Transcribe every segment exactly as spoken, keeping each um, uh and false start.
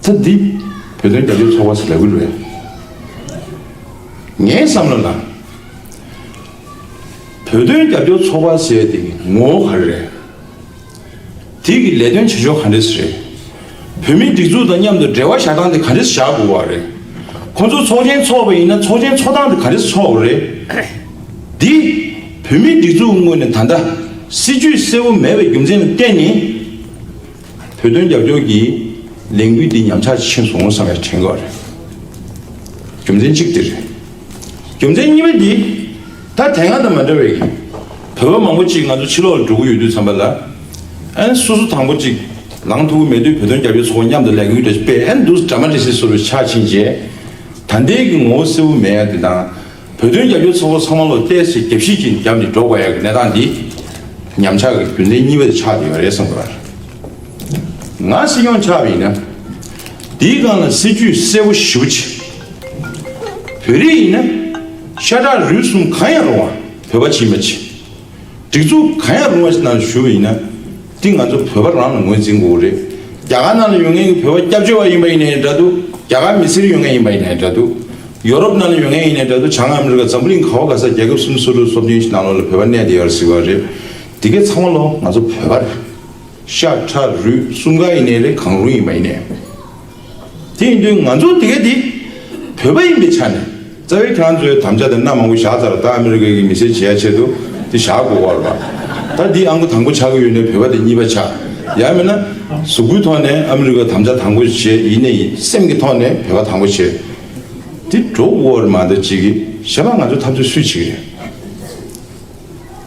ད་འདི་བོད་དོན་རྒྱབ་སྐྱོར་ཚོགས་པ་ཟེར་ལབ་གི་རེད། ངའི་བསམ་བློ་ལ་བོད་དོན་རྒྱབ་སྐྱོར་ཚོགས་པ་ཟེར་དེ་ངོ་བོ་ག་རེ་རེད། དེ་གི་ལས་དོན་བྱེད་ཕྱོགས་ག་འདྲས་རེད། བོད་མིའི་སྒྲིག་འཛུགས་དང་མཉམ་དུ་འབྲེལ་བ་བཞག་སྟངས་དེ་ག་འདྲས་བཞག་དགོས་པ་རེད། ཁོང་ཚོ་ཚོགས་ཆེན་ཚོགས་པ་ཡིན་ན་ཚོགས་ཆེན་ཚོགས་སྟངས་དེ་ག་འདྲས་ཚོགས་དགོས་རེད། འདི་བོད་མིའི་སྒྲིག་འཛུགས་ངོས་ནས་ད་ལྟ་སྲིད་ཇུས་གསལ་པོ་མེད་པའི་རྒྱུ་མཚན་ལ་བརྟེན་ནས། བོད་དོན་རྒྱབ་སྐྱོར་གྱི་ལས་འགུལ་འདི་ཉམས་ཆག་ཕྱིན་སོང་བསམ་ཡ་དྲན་གྱི་ཡོད་རེད། རྒྱུ་མཚན་གཅིག་དེ་རེད། རྒྱུ་མཚན་གཉིས་པ་འདི། ད་དེ་སྔ་དང་མ་འདྲ་བའི་བོད་པ་མང་པོ་ཅིག་ང་ཚོ་ཕྱི་ལོགས་ལ་འགྲོ་གི་ཡོད་དུས་ཙམ་པ་ལ། ཨན་སོ་སོ་དང་པོ་ཅིག་ལངས་ཐུབ་ཀྱི་མེད་དུས་བོད་དོན་རྒྱབ་སྐྱོར་ཚོགས་པ་མཉམ་དུ་ལས་འགུལ་འདྲ་ཞིག་སྤེལ་ཨན་འདུག་ཌ་མ་ཊི་སི་བཟོ་འདྲ་ཆགས་ཕྱིན་རྗེས། ད་ལྟའི་གི་ངོ་བོ་གསལ་པོ་མེད་ཡ་དེ་དང་། བོད་དོན་རྒྱབ་སྐྱོར་ཚོགས་པ་ཚང་མ་ལོ་ཏོག་ཙམ་རྒྱབ་བཤིག་ཅིག་བརྒྱབ་ནས་འགྲོ་དགོས་ཡ་གི་གནས་སྟངས་འདི། ཉམས་ཆག་གི་རྒྱུ་མཚན་གཉིས་པ་དེ་ཆགས་བསྡད་ཡོད་རེད་བསམ་གྱི་ཡོད། ང་སྲིད་སྐྱོང་ཆགས་པ་ཡིན་ན། དེའི་སྒང་ལ་སྲིད་ཇུས་གསལ་པོ་ཞེ་པོ་ཅིག་བོད་རིགས་ཡིན་ན། ཤ་ཁྲག་རུས་གསུམ་གང་ཡང་རུང་བ་བོད་པ་ཅིག་ཡིན་པ་ཅིག་སྒྲིག་འཛུགས་གང་ཡང་རུང་བ་ཞིག་ནང་ཞུགས་པ་ཡིན་ན། འདི་ང་ཚོ་བོད་པ་རང་ལ་ངོས་འཛིན་དགོས་རེད། རྒྱ་གར་ནང་ལ་ཡོད་མཁན་གྱི་བོད་པ་སྐྱབས་བཅོལ་བ་ཡིན་པ་ཡིན་ནའི་འདྲ་འདུག་རྒྱ་གར་མི་སེར་ཡོད་མཁན་ཡིན་པ་ཡིན་ནའི་འདྲ་འདུག་ཡོ་རོབ་ནང་ལ་ཡོད་མཁན་ཡིན་ནའི་འདྲ་འདུག་བྱང་ཨ་མི་རི་ཀ་འཛམ་བུ་གླིང་ག་བ་ག་ས་རྒྱལ་ཁབ་སུམ་ཅུ་སོ་དྲུག་སོ་བདུན་ཞིག་ནང་ལོགས་ལ་བོད་པ་གནས་བསྡད་ཡོད་རེད་ཟེར་བ་རེད། འདི་གའི་ཚང་མ་ལོ་ང་ཚོ་བོད་པ་རེད། ཤ་ཁྲག་རུས་གསུམ་ཀ་ཡིན་ནའི་རེད། གང་རུང་ཡིན་པ་ཡིན་ནའི། དེ་ཡིན་དུས་ང་ཚོ་དེ་ག་དེ་བོད་པ་ཡིན་པའི་ཆ་ནས་རྩ་བའི་ཁྱེད་རང་ཚོའི་དམ་བཅའ་དེ་སྣ་མང་པོ་བཞག་ཚར། ད་ཨ་མི་རི་ཀའི་མི་སེར་བྱེད་ཡ་ཆེད་དུ་དེ་བཞག་དགོས་པ་རེད་པ། ད་འདི་ཨང་ཀི་དང་པོ་ཆགས་ཀྱི་ཡོད་ནའི་བོད་པ་དེ་གཉིས་པ་ཆགས། ཡང་མིན་ན་གཟུགས་པོའི་ཐོག་ནས་ཨ་མི་རི་ཀ་དམ་བཅའ་དང་པོ་བྱེད། ཡིན་ནའི་ཡིན་སེམས་ཀྱི་ཐོག་ནས་བོད་པ་དང་པོ་བྱེད། དེ་འགྲོ་དགོས་པ་རེད་མ་གཏོགས་གཅིག་གིས་གཞན་པ་ང་ཚོའི་འཐབ་རྩོད་སུས་བྱེད་ཀྱི་རེད།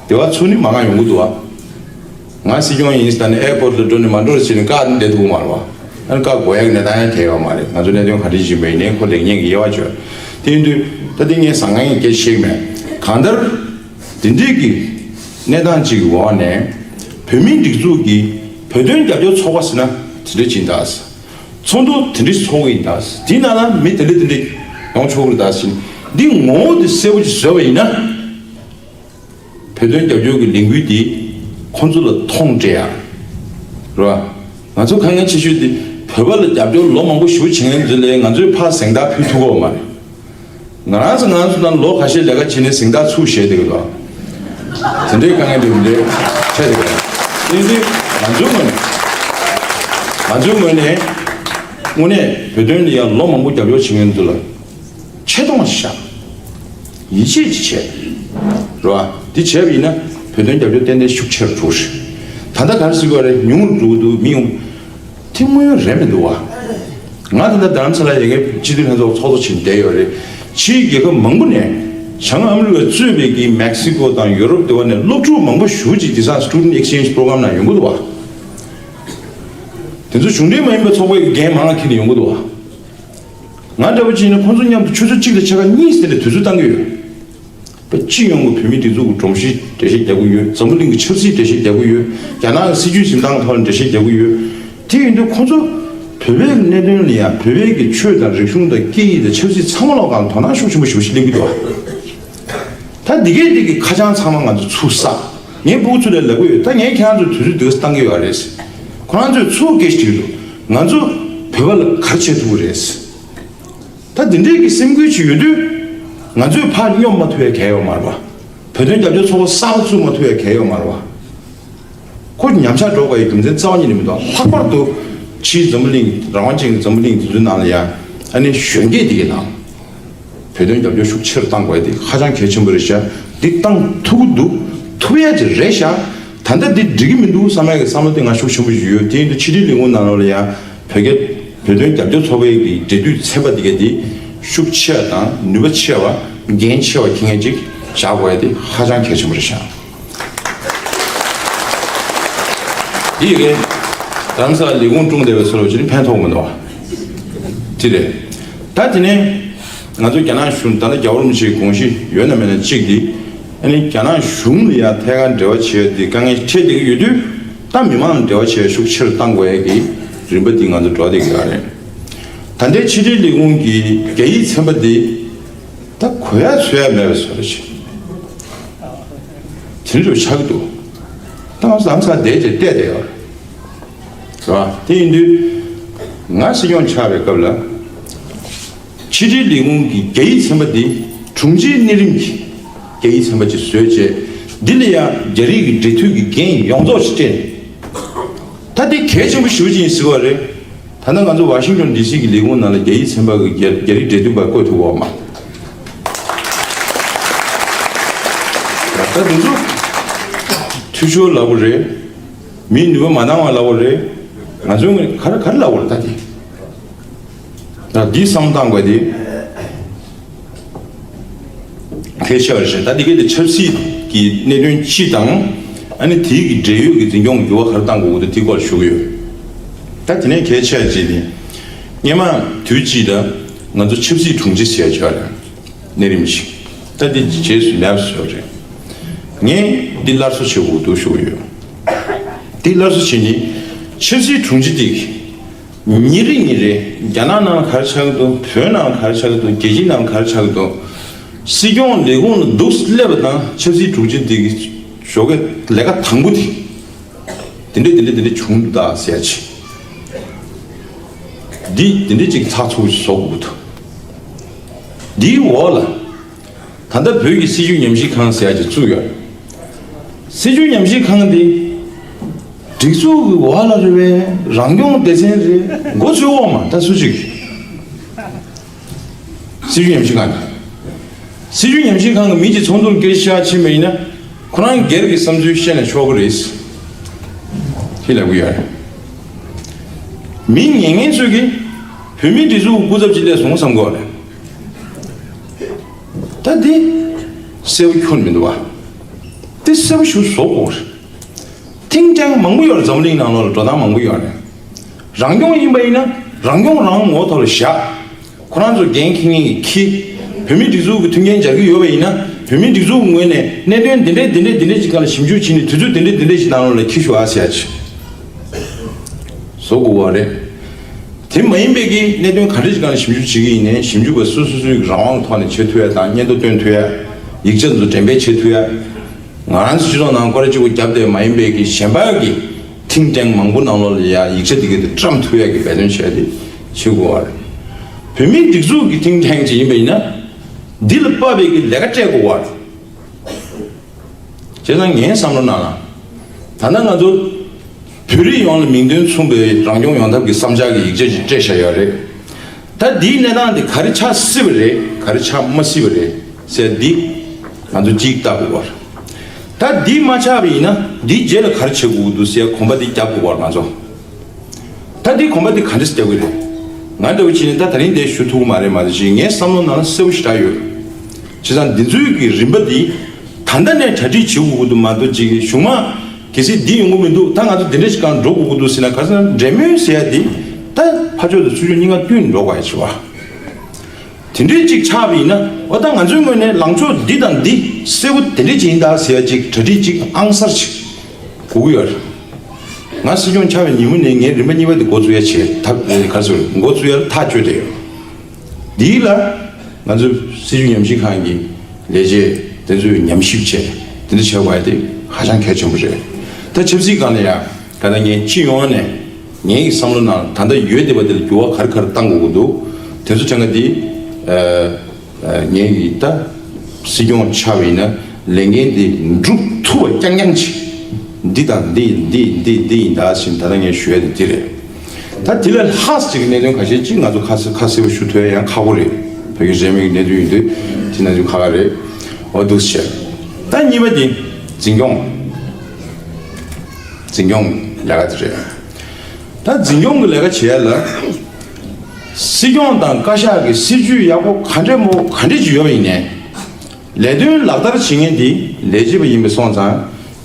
དེ་བ་ཚུར་ནི་མ་གང་ཡོང་གི་འདུག་བ། ང་སྲིད་སྐྱོང་ཡིན་ཟེར་ནས་ཨེར་པོར་ཊི་ལ་འགྲོ་ནས་མ་འགྲོ་རེ་བྱས་ནས་བཀག་ནས་བསྡད་ཐུབ་ཀྱི་མ་རེད་བ། ཨ་ནི་བཀག་དགོས་ཡ་གི་གནས་སྟངས་ཡང་གལ་ཡོད་མ་རེད། ང་ཚོ་གནད་དོན་ག་འདྲ་ཞིག་ཡིན་པ་ཡིན་ནའི་ཁོ་ལེགས་ཉེས་ཀྱི་དབྱེ་བ་བཅོས། དེ་ཡིན་དུས་ད་དེ་ངས་ཟང་ངེ་སྐད་ཆ་བཤད་ཀྱི་མེད། གང་ལྟར་དེ་འདྲས་ཀྱི་གནས་སྟངས་ཅིག་གི་འོག་ནས་བོད་མིའི་སྒྲིག་འཛུགས་ཀྱི་བོད་དོན་རྒྱབ་སྐྱོར་ཚོགས་པ་ཟེར་ན་དེ་འདྲས་ཅིག་ཡིན་ད། ཚོགས་འདུ་དེ་འདྲས་ཚོགས་ཀྱི་ཡིན་ད། དེའི་ནང་ལ་མི་དེ་འདྲས་དེ་འདྲས་ཡོང་ཆོག་གི་རེད་ད་ཟེར། འདི་ངོ་བོ་དེ་གསལ་པོ་ཅིག་བཟོས་པ་ཡིན་ན། བོད་དོན་རྒྱབ་སྐྱོར་གྱི་ལས་འགུལ་འདི་ཁོང་ཚོ་ལ་མཐོང་སྤྲད་ཡ། རེད་བ། ང་ཚོ་དཀའ་ངལ་ཆེ་ཤོས་འདི་བོད་པ་ལ་རྒྱབ་སྐྱོར་ལོ་མང་པོ་ཞེ་པོ་བྱེད་མཁན་ཚོ་ལ་ང་ཚོས་ཕར་གཟེངས་རྟགས་ཕུལ་ཐུབ་ཀྱི་ཡོད་མ་རེད། ང་རང་ཚོ་ང་ཚོ་ནང་ལོ་ཁ་ཤས་ལས་ཀ་བྱེད་ནས་གཟེངས་རྟགས་ཚུར་བཞེས་བསྡད་ཀྱི་འདུག་དེ་འདྲའི་དཀའ་ངལ་འདི་འདྲའི་འཕྲད་བསྡད་ཀྱི་རེད། དེ་འདི་ང་ཚོའི་ངོས་ནས་ང་ཚོའི་ངོས་ནས་དངོས་གནས་བོད་དོན་ལ་ཡང་ལོ་མང་པོ་རྒྱབ་སྐྱོར་བྱེད་མཁན་ཚོ་ལ། ཆེ་མཐོང་བཞག་ཡིད་ཆེས་ཅིག་བྱས། རེད་བ། འདི་བྱས་པ་ཡིན་ན་བོད་དོན་རྒྱབ་སྐྱོར་ཏན་ཏན་ཤུགས་ཆེ་རུ་འགྲོ་གི་རེད། ད་ལྟ་ག་རེ་ཟེར་དགོས་རེད། ཉུང་རུ་འགྲོ་གི་འདུག་མི་ཡོང་། དེ་དངོས་ཡོད་རེད་མི་འདུག་བ། ང་ད་ལྟ་རྡ་རམ་ས་ལ་ཡ་གི་སྤྱི་འཐུས་ལྷན་ཚོགས་ཚོགས་གཙོ་བྱས་བསྡད་ཡོད་རེད། ཕྱིའི་རྒྱལ་ཁབ་མང་པོ་ནས་བྱང་ཨ་མི་རི་ཀ་གཙོས་པའི་གི་མེག་སི་ཀོ་དང་ཡོ་རོབ་དེ་བ་ནས་སློབ་ཕྲུག་མང་པོ་ཞེ་པོ་ཅིག་དེང་སང་Student Exchange Program ནང་ཡོང་གི་འདུག་བ། དེ་ཚོ་གཞུང་འབྲེལ་མ་ཡིན་པའི་ཚོགས་པའི་འགན་མང་ལ་འཁྱེར་ནས་ཡོང་གི་འདུག་བ། ང་འདྲ་པོ་ཅིག་ཡིན་ན་ཁོང་ཚོ་མཉམ་དུ་ཆུ་ཚོད་གཅིག་དང་ཕྱེད་ཀ་གཉིས་ཟེར་ནས་དུས་ཚོད་བཏང་གི་ཡོད། པ་སྤྱི་ཡོངས་ཀྱི་བོད་མིའི་སྒྲིག་འཛུགས་ཀྱི་སྒྲོམ་གཞི་འགྲེལ་བཤད་རྒྱག་གི་ཡོད། འཛམ་བུ་གླིང་གི་ཆབ་སྲིད་འགྲེལ་བཤད་རྒྱག་གི་ཡོད། རྒྱ་ནག་གི་སྲིད་ཇུས་འཛིན་སྟངས་ཐོག་ལ་འགྲེལ་བཤད་རྒྱག་གི་ཡོད། དེ་ཡིན་དུས་ཁོང་ཚོ་བོད་པའི་གནད་དོན་ལ་ཡང་བོད་པའི་གི་ཆོས་དང་རིག་གཞུང་དང་སྐད་ཡིག་དང་ཆབ་སྲིད་ཚང་མ་ལོག་གང་དོ་སྣང་ཤུགས་ཆེན་པོ་ཞེ་པོ་ཞིག་སླེབས་ཀྱི་འདུག་ད་འདི་གས་འདི་གི་ཁ་བྱང་ཚང་མ་ང་ཚོ་ཚུར་བསགས། ངས་སྤུ་གུ་ཚོ་ལ་ལབ་གི་ཡོད། ད་ངས་ཁྱེད་རང་ཚོ་དུས་ཚོད་འདི་ག་བཏང་གི་ཡོད་རེད། ཁོ་རང་ཚོས་ཚུར་སྐད་ཆ་དྲིས་འདུག་ང་ཚོ་བོད་པ་ལ་ག་རེ་བྱེད་ཐུབ་ཀྱི་རེད། ད་འདི་འདྲས་ཀྱི་སེམས་ཁུར་ཅིག་ཡོད་དུས། ང་ཚོས་ཕར་སྙོབ་མ་ཐུབ་ཡ་གལ་ཡོད་མ་རེད་པ། བོད་དོན་རྒྱབ་སྐྱོར་ཚོགས་པ་གསར་པ་བཙུགས་མ་ཐུབ་ཡ་གལ་ཡོད་མ་རེད་པ། ཁོ་ཉམས་ཆག་འགྲོ་དགོས་ཡ་རྒྱུ་མཚན་རྩ་བ་ཉིད་ནས་མི་འདུག་ལྷག་པར་དུ་ཕྱིའི་འཛམ་བུ་གླིང་རང་དབང་ཅན་གྱི་འཛམ་བུ་གླིང་འདི་ཚོའི་ནང་ལ་ཡ་ཨ་ནི་གཞོན་སྐྱེས་འདི་གའི་ནང་བོད་དོན་རྒྱབ་སྐྱོར་ཤུགས་ཆེ་རུ་གཏང་དགོས་ཡ་འདི་ཧ་ཅང་གལ་ཆེན་པོ་རེད་ཤག་འདི་གཏང་ཐུབ་ཀྱི་འདུག་ཐུབ་ཡ་ཅིག་རེད་ཤག་ད་ལྟ་འདི་འགྲིག་གི་མི་འདུག་བསམ་ཡ་གི་བསམ་བློ་དེ་ང་ཤུགས་ཆེན་པོ་ཞིག་ཡོད། དེ་ཡིན་དུས་ཕྱི་དྲིལ་ལས་ཁུངས་ནང་ལོགས་ལ་ཡ་བོད་སྐད་བོད་དོན་རྒྱབ་སྐྱོར་ཚོགས་པའི་གི་འབྲེལ་མཐུད་ཚན་པ་འདི་ག་འདི་ཤུགས་ཆེ་བ་དང་ནུས་པ་ཆེ་བ་འགན་ཆེ་བ་འཁྱེར་མཁན་ཅིག་བཞག་དགོས་ཡ་དེ་ཧ་ཅང་གལ་ཆེན་པོ་རེད་ཤག་འདི་ཡི་གེ་རྡ་རམ་ས་ལ་ལས་ཁུངས་དཀྲུགས་བསྡད་པའི་ཚོར་བ་ཅིག་ནི་ཕན་ཐོགས་མི་འདུག་བ། དེ་རེད། ད་དེ་ནས་ང་ཚོ་རྒྱ་ནག་གཞུང་ད་ལྟ་རྒྱལ་བ་རིན་པོ་ཆེའི་དགོངས་གཞི་ཡོད་ན་མེད་ན་གཅིག་འདི། ཨ་ནི་རྒྱ་ནག་གཞུང་ལ་ཡང་ཐད་ཀར་འབྲེལ་བ་བྱས་ཏེ་དཀའ་ངལ་འཕྲད་བསྡད་ཀྱི་ཡོད་དུས། ད་མི་མང་ལ་འབྲེལ་བ་བྱས་ཤུགས་ཆེ་རུ་གཏང་དགོས་ཡ་གི་རིམ་པ་འདི་ང་ཚོ་འགྲོ་བསྡད་ཀྱི་ཡོད་རེད། ད་ལྟའི་ཕྱི་དྲིལ་ལས་ཁུངས་ཀྱི་རྒྱ་ཡིག་ཚན་པ་འདི་ད་གོ་ཡ་ཚོད་ཡ་མེད་པའི་བཟོ་འདྲ་ཞིག་དེ་འདྲ་ཆགས་ཀྱི་འདུག་ད་ང་ཚོ་ལམ་སང་བསྡད་བྱས་བལྟས་བསྡད་ཡོད་རེད། རེད་བ། དེ་ཡིན་དུས་ ང་སྲིད་སྐྱོང་ཆགས་པའི་སྐབས་ལ། ཕྱི་དྲིལ་ལས་ཁུངས་ཀྱི་རྒྱ་ཡིག་ཚན་པ་འདི་དྲུང་ཆེའི་གནས་རིམ་གྱི་རྒྱ་ཡིག་ཚན་པ་ཅིག་བཟོས་བྱས། འདི་ལ་ཡང་རྒྱ་རིགས་ཀྱི་འབྲེལ་མཐུད་ཀྱི་འགན་ཡོངས་རྫོགས་ཤིག་སྤྲད་ནས། ད་འདི་གལ་ཆེན་པོ་ཞེ་པོ་ཅིག་ཡིན་ཟེར་བ་རེད། ད་ལྟ་ང་ཚོ་ཝ་ཤིང་ཏོན་ཌི་སི་གི་ལས་ཁུངས་ནང་ལ་རྒྱ་ཡིག་ཚན་པ་གི་རྒྱ་རྒྱ་རིགས་འབྲེལ་མཐུད་པ་བསྐོས་ཐུབ་ཀྱི་ཡོད་མ། ད་འདི་ཚོ་འཐུས་ཤོར་ལབ་དགོས་རེད། མིའི་ནུས་པ་མ་འདང་བ་ལབ་དགོས་རེད། ང་ཚོའི་ངོས་ནས་ག་རེ་ག་རེ་ལབ་དགོས་རེད་ད་དེ། ད་འདི་བསམ་བློ་བཏང་དགོས་དེ། གལ་ཆེ་བ་རེད། ད་འདི་གའི་དེ་ཆབ་སྲིད་ཀྱི་གནད་དོན་སྤྱི་དང་། ཨ་ནི་དེའི་གི་འབྲེལ་ཡོད་ཀྱི་འཛིན་སྐྱོང་འགྱུར་བ་ག་རེ་བཏང་དགོས་འདུག་དེའི་སྐོར་ཞུ་གི་ཡོད། ད་དེ་ནས་གལ་ཆེ་བ་ཅིག་དེ། སྔོན་མ་དུས་གཅིག་ལ་ང་ཚོ་ཆབ་སྲིད་དྲུང་ཆེ་ཟེར་ཡ་ཅིག་ཡོད་རེད། གནས་རིམ་ཞིག་ད་འདི་རྗེས་སུ་མེད་པ་བཟོས་རེད། ངས་འདི་སླར་གསོ་བྱེད་དགོས་འདུག་ཞུ་གི་ཡོད། འདི་སླར་གསོ་བྱེད་ནི། ཆབ་སྲིད་དྲུང་ཆེ་དེ་ཉིན་རེ་ཉིན་རེ་རྒྱ་ནག་ནང་ལ་ག་རེ་ཆགས་ཀྱི་འདུག་བོད་ནང་ལ་ག་རེ་ཆགས་ཀྱི་འདུག་རྒྱལ་སྤྱིའི་ནང་ལ་ག་རེ་ཆགས་ཀྱི་འདུག་སྲིད་སྐྱོང་ལས་ཁུངས་ལ་འདུག་སླེབས་པ་དང་ཆབ་སྲིད་དྲུང་ཆེ་དེ་གི་ཞོགས་ཀས་ལས་ཀ་དང་པོ་དེ། དེ་འདྲས་དེ་འདྲས་དེ་འདྲས་བྱུང་འདུག་ད་ཟེར་ཡ་ཅིག་འདི་དེ་འདྲས་ཅིག་ཚགས་ཚུད་ཅིག་བཟོ་དགོས་འདུག་འདིའི་འོག་ལ་ད་ལྟ་བོད་ཀྱི་སྲིད་བྱུས་ཉམས་ཞིབ་ཁང་ཟེར་ཡ་ཅིག་བཙུགས་ཡོད། སྲིད་བྱུས་ཉམས་ཞིབ་ཁང་འདི་སྒྲིག་འཛུགས་ཀྱི་འོག་ལ་རེད་པས། རང་སྐྱོང་སྡེ་ཚན་རེད། མགོ་ཚོས་འོག་མ་ད་སུ་ཅིག་སྲིད་བྱུས་ཉམས་ཞིབ་ཁང་། སྲིད་བྱུས་ཉམས་ཞིབ་ཁང་གི་མི་གཅིག་ཚོགས་འདུར་སྐད་ཆ་ཕྱིན་པ་ཡིན་ན། ཁོ་རང་སྒེར་གྱི་བསམ་ཚུལ་བཤད་ན་ཆོག་གི་རེད། ཅེས་ལབ་ཀྱི་ཡོད་རེད། མི་ཉན་མཁན་ཚོས་ཀྱིས་བོད་མིའི་སྒྲིག་འཛུགས་ཀྱི་སྐུ་ཚབ་ཅིག་སླེབས་སོང་བསམ་གྱི་ཡོད་རེད། ད་འདི་གསལ་པོ་ཁྱོན་མི་འདུག་བ། འདི་གསལ་པོ་ཞིག་བཟོ་དགོས་རེད། ཐིང་ཀྲེང་མང་པོ་ཡོད་རེད། འཛམ་གླིང་ནང་ལོགས་ལ་འགྲོ་སྟངས་མང་པོ་ཡོད་རེད། རང་སྐྱོང་ཡིན་པ་ཡིན་ན་རང་སྐྱོང་རང་ངོ་ཐོག་ལ་བཞག་ཁོ་རང་ཚོ་འགན་འཁྱེར་མཁན་གྱིས་འཁྱེར། བོད་མིའི་སྒྲིག་འཛུགས་ཀྱི་མཐུན་རྐྱེན་སྦྱར་གྱི་ཡོད་པ་ཡིན་ན་བོད་མིའི་སྒྲིག་འཛུགས་ཀྱི་ངོས་ནས་གནད་དོན་འདི་འདྲས་འདི་འདྲས་འདི་འདྲས་ཅིག་སྒང་ལ་ཞིབ་འཇུག་བྱས་ནས་དུས་ཚོད་འདི་འདྲས་འདི་འདྲས་ཅིག་ནང་ལོགས་ལ་འཁྱེར་ཤོག་ཨ་ཟེར་ཡ་ཅིག་བཟོ་དགོས་པ་རེད། དེ་མ་ཡིན་པའི་གི་གནད་དོན་ག་འདྲས་ཅིག་སྒང་ལ་ཞིབ་འཇུག་བྱེད་ཀྱི་ཡིན་ནའི་ཞིབ་འཇུག་པ་སོ་སོ་སོའི་རང་དབང་གི་ཐོག་ནས་བྱེད་ཐུབ་ཡ་དང་སྙན་ཐོ་སྟོན་ཐུབ་ཡ། ཡིག་ཆ་ཚོ་འགྲེམས་སྤེལ་བྱེད་ཐུབ་ཡ། ང་རང་ཚོ་སྤྱི་ཚོགས་ནང་སྐོར་ར་གཅིག་པོ་བརྒྱབ་བསྡད་མ་ཡིན་པའི་གི་གཞན་པ་གི་ཐིང་ཀྲེང་མང་པོ་ནང་ལོགས་ལ་ཡ་ཡིག་ཆ་དེ་གི་དེ་བཀྲམ་ཐུབ་ཡ་གི་འབད་བརྩོན་བྱས་ཏེ་བྱེད་དགོས་པ་རེད། བོད་མིའི་སྒྲིག་འཛུགས་ཀྱི་ཐིང་ཀྲེང་ཅིག་ཡིན་པ་ཡིན་ན། འདི་ལ་དཔག་པའི་གི་ལས་ཀ་སྤྲད་དགོས་པ་རེད། བྱས་ཙང་ངའི་བསམ་བློ་ནང་ལ། ད་ལྟ་ང་ཚོ་བོད་རིགས་ཡོངས་ལ་མིང་དོན་མཚུངས་པའི་རང་སྐྱོང་ཡོང་ཐབས་ཀྱི་བསམ་འཆར་གྱི་ཡིག་ཆ་ཞིག་སྤྲད་བཞག་ཡོད་རེད། ད་འདིའི་གནས་སྟངས་འདི་ག་རེ་ཆགས་སྲིད་པ་རེད། ག་རེ་ཆགས་མ་སྲིད་པ་རེད་ཟེར་འདི་ང་ཚོ་གཅིག་བལྟ་དགོས་པ་རེད། ད་འདི་མ་ཆགས་པ་ཡིན་ན་འདིའི་རྗེས་ལ་ག་རེ་བྱེད་དགོས་ཀྱི་འདུག་ཟེར་གོམ་པ་འདི་རྒྱབ་དགོས་པ་རེད་ང་ཚོ། ད་འདི་གོམ་པ་འདི་ག་འདྲས་རྒྱག་གི་རེད། ང་འདྲ་བོ་བྱས་ནས་ད་ད་རིང་འདིར་ཞུ་ཐུབ་ཀྱི་མ་རེད་མ་གཏོགས་ཅིག་ངའི་བསམ་བློ་ནང་ལ་གསལ་པོ་ཞེ་དྲག་ཡོད། བྱས་ཙང་འདི་ཚོའི་གི་རིམ་པ་འདི་ད་ལྟ་ནས་གྲ་སྒྲིག་བྱེད་དགོས་ཀྱི་འདུག་མ་གཏོགས་ཅིག་གཞུག་མ་གལ་སྲིད་འདི་ཡོང་གི་མི་འདུག་ད་ང་ཚོ་འདི་འདྲ་ཞིག་སྒང་འགྲོ་དགོས་ཀྱི་འདུག་ཟེར་ན་ག་ས་འབྲེལ་མོལ་ཟེར་ཡ་འདི་ད་ཕར་ཕྱོགས་དང་ཚུར་ཕྱོགས་གཉིས་ཀ་བསྟུན་འགྲོ་དགོས་ཡ་ཆེ་བ། དེ་འདྲའི་ཅིག་ཆགས་པ་ཡིན་ན་འོ་ད་ང་ཚོའི་ངོས་ནས་ལངས་ཕྱོགས་འདི་དང་འདི་གསལ་པོ་དེ་འདྲ་ཅིག་ཡིན་ད་ཟེར་ཡ་ཅིག་གྲ་སྒྲིག་ཅིག་ཨང་གསར་ཅིག་དགོས་ཀྱི་ཡོད་རེད། ང་སྲིད་སྐྱོང་ཆགས་པའི་ཉིན་མོ་ནས་ངས་རིམ་པ་གཉིས་པ་དེ་འགོ་བཙུགས་ཡ་བྱས་ཐབས་ག་ཚོད་འགོ་བཙུགས་ཡ་ཐག་གཅོད་དེ་ཡོད། འདི་ལ་ང་ཚོ་སྲིད་བྱུས་ཉམས་ཞིབ་ཁང་གི་ལས་བྱེད་དེ་ཚོས་ཉམས་ཞིབ་བྱས་དེ་འདྲ་བྱས་པ་དེ་ཧ་ཅང་གལ་ཆེན་པོ་རེད། ད་ཆབ་སྲིད་སྒང་ལ་ཡང་ག་ད་ངས་སྤྱི་ཡོངས་ནས་ངའི་བསམ་བློ་ནང་ད་ལྟ་ཡོད་བསྡད་པ་དེ་ལ་འགྱུར་བ་ག་རེ་ག་རེ་གཏང་དགོས་ཀྱི་འདུག་དེ་ཚོ་དྲན་ག་དེ་ངས་ཀྱི་ད་སྲིད་སྐྱོང་ཆགས་པ་ཡིན་ན་ལས་འགན་དེ་འགྲུབ་ཐུབ་པ་རྐྱང་རྐྱང་ཅིག་འདི་དང་འདི་ཡིན་འདི་ཡིན་འདི་འདི་ཡིན་ད་ཞེས་ད་ལྟ་ངས་ཞུ་ཡ་དེ་འདི་རེད། ད་དེ་ལས་ལྷག་ཅིག་གི་གནད་དོན་ཁ་ཤས་ཅིག་ང་ཚོ་ཁ་གསལ་ཁ་གསལ་པོ་ཞུ་ཐུབ་ཡ་ཡང་ཁག་པོ་རེད། བོད་ཀྱི་རིས་མེད་ཀྱི་གནད་དོན་ཡིན་དུས་དེ་ན་ཚོད་ཁག་ཁག་རེད། འོ་འདུག་སེ་བྱས། ད་གཉིས་པ་དེ་འཛིན་སྐྱོང་། འཛིན་སྐྱོང་ལས་ཀ་དེ་རེད། ད་འཛིན་སྐྱོང་གི་ལས་ཀ་བྱེད་ཡ་ལ་སྲིད་སྐྱོང་དང་བཀའ་ཤག་གི་སྲིད་ཇུས་ཡག་པོ་ག་འདྲས་མོ་ག་འདྲས་ཅིག་ཡོད་པ་ཡིན་ནའི། ལས་དོན་ལག་བསྟར་བྱེད་མཁན་དེ་ལས་བྱེད་པ་ཡིན་པ་སོང་ཙང་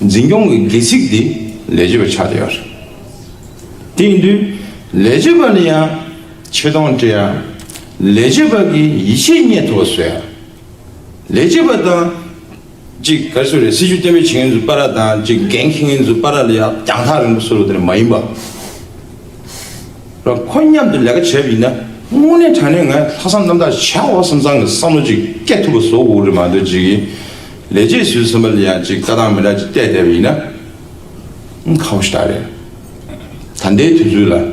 འཛིན་སྐྱོང་གི་སྒལ་ཚིགས་དེ་ལས་བྱེད་པ་ཆགས་བསྡད་ཡོད་རེད། དེ་ཡིན་དུས་ལས་བྱེད་པ་ལ་ཡང་ཆེ་མཐོང་སྤྲད་ཡ། ལས་བྱེད་པ་གི་ཡིད་ཆེས་རྙེད་ཐུབ་པ་བཟོ་ཡ། ལས་བྱེད་པ་དང་ཅིག་ག་རེ་ཟེར་རེད། སྲིད་ཇུས་གཏན་འབེབས་བྱེད་མཁན་ཚོའི་བར་དང་ཅིག་འགན་འཁྱེར་མཁན་ཚོའི་བར་ལ་ཡང་རྒྱང་ཐག་རིང་པོ་བཟོ་རུ་དེ་འདྲ་མ་ཡིན་པ། ར་ཁོ་མཉམ་དུ་ལས་ཀ་བྱས་པ་ཡིན་ན་དངོས་གནས་དྲང་གནས་ང་ལྷག་བསམ་རྣམ་དག་བྱ་འོ་བསམ་བསམ་གི་བསམ་བློ་ཅིག་སྐྱེ་ཐུབ་པ་བཟོ་དགོས་རེད་མ་གཏོགས་ཅིག་གི་ལས་བྱེད་ཚོའི་སེམས་པ་ལ་ཡང་ཅིག་ལྟ་སྟངས་མི་འདྲ་ཅིག་བལྟས་བསྡད་པ་ཡིན་ན་ཁག་པོ་ཞེ་དྲག་རེད། ད་ལྟའི་དུས་ཚོད་ལ་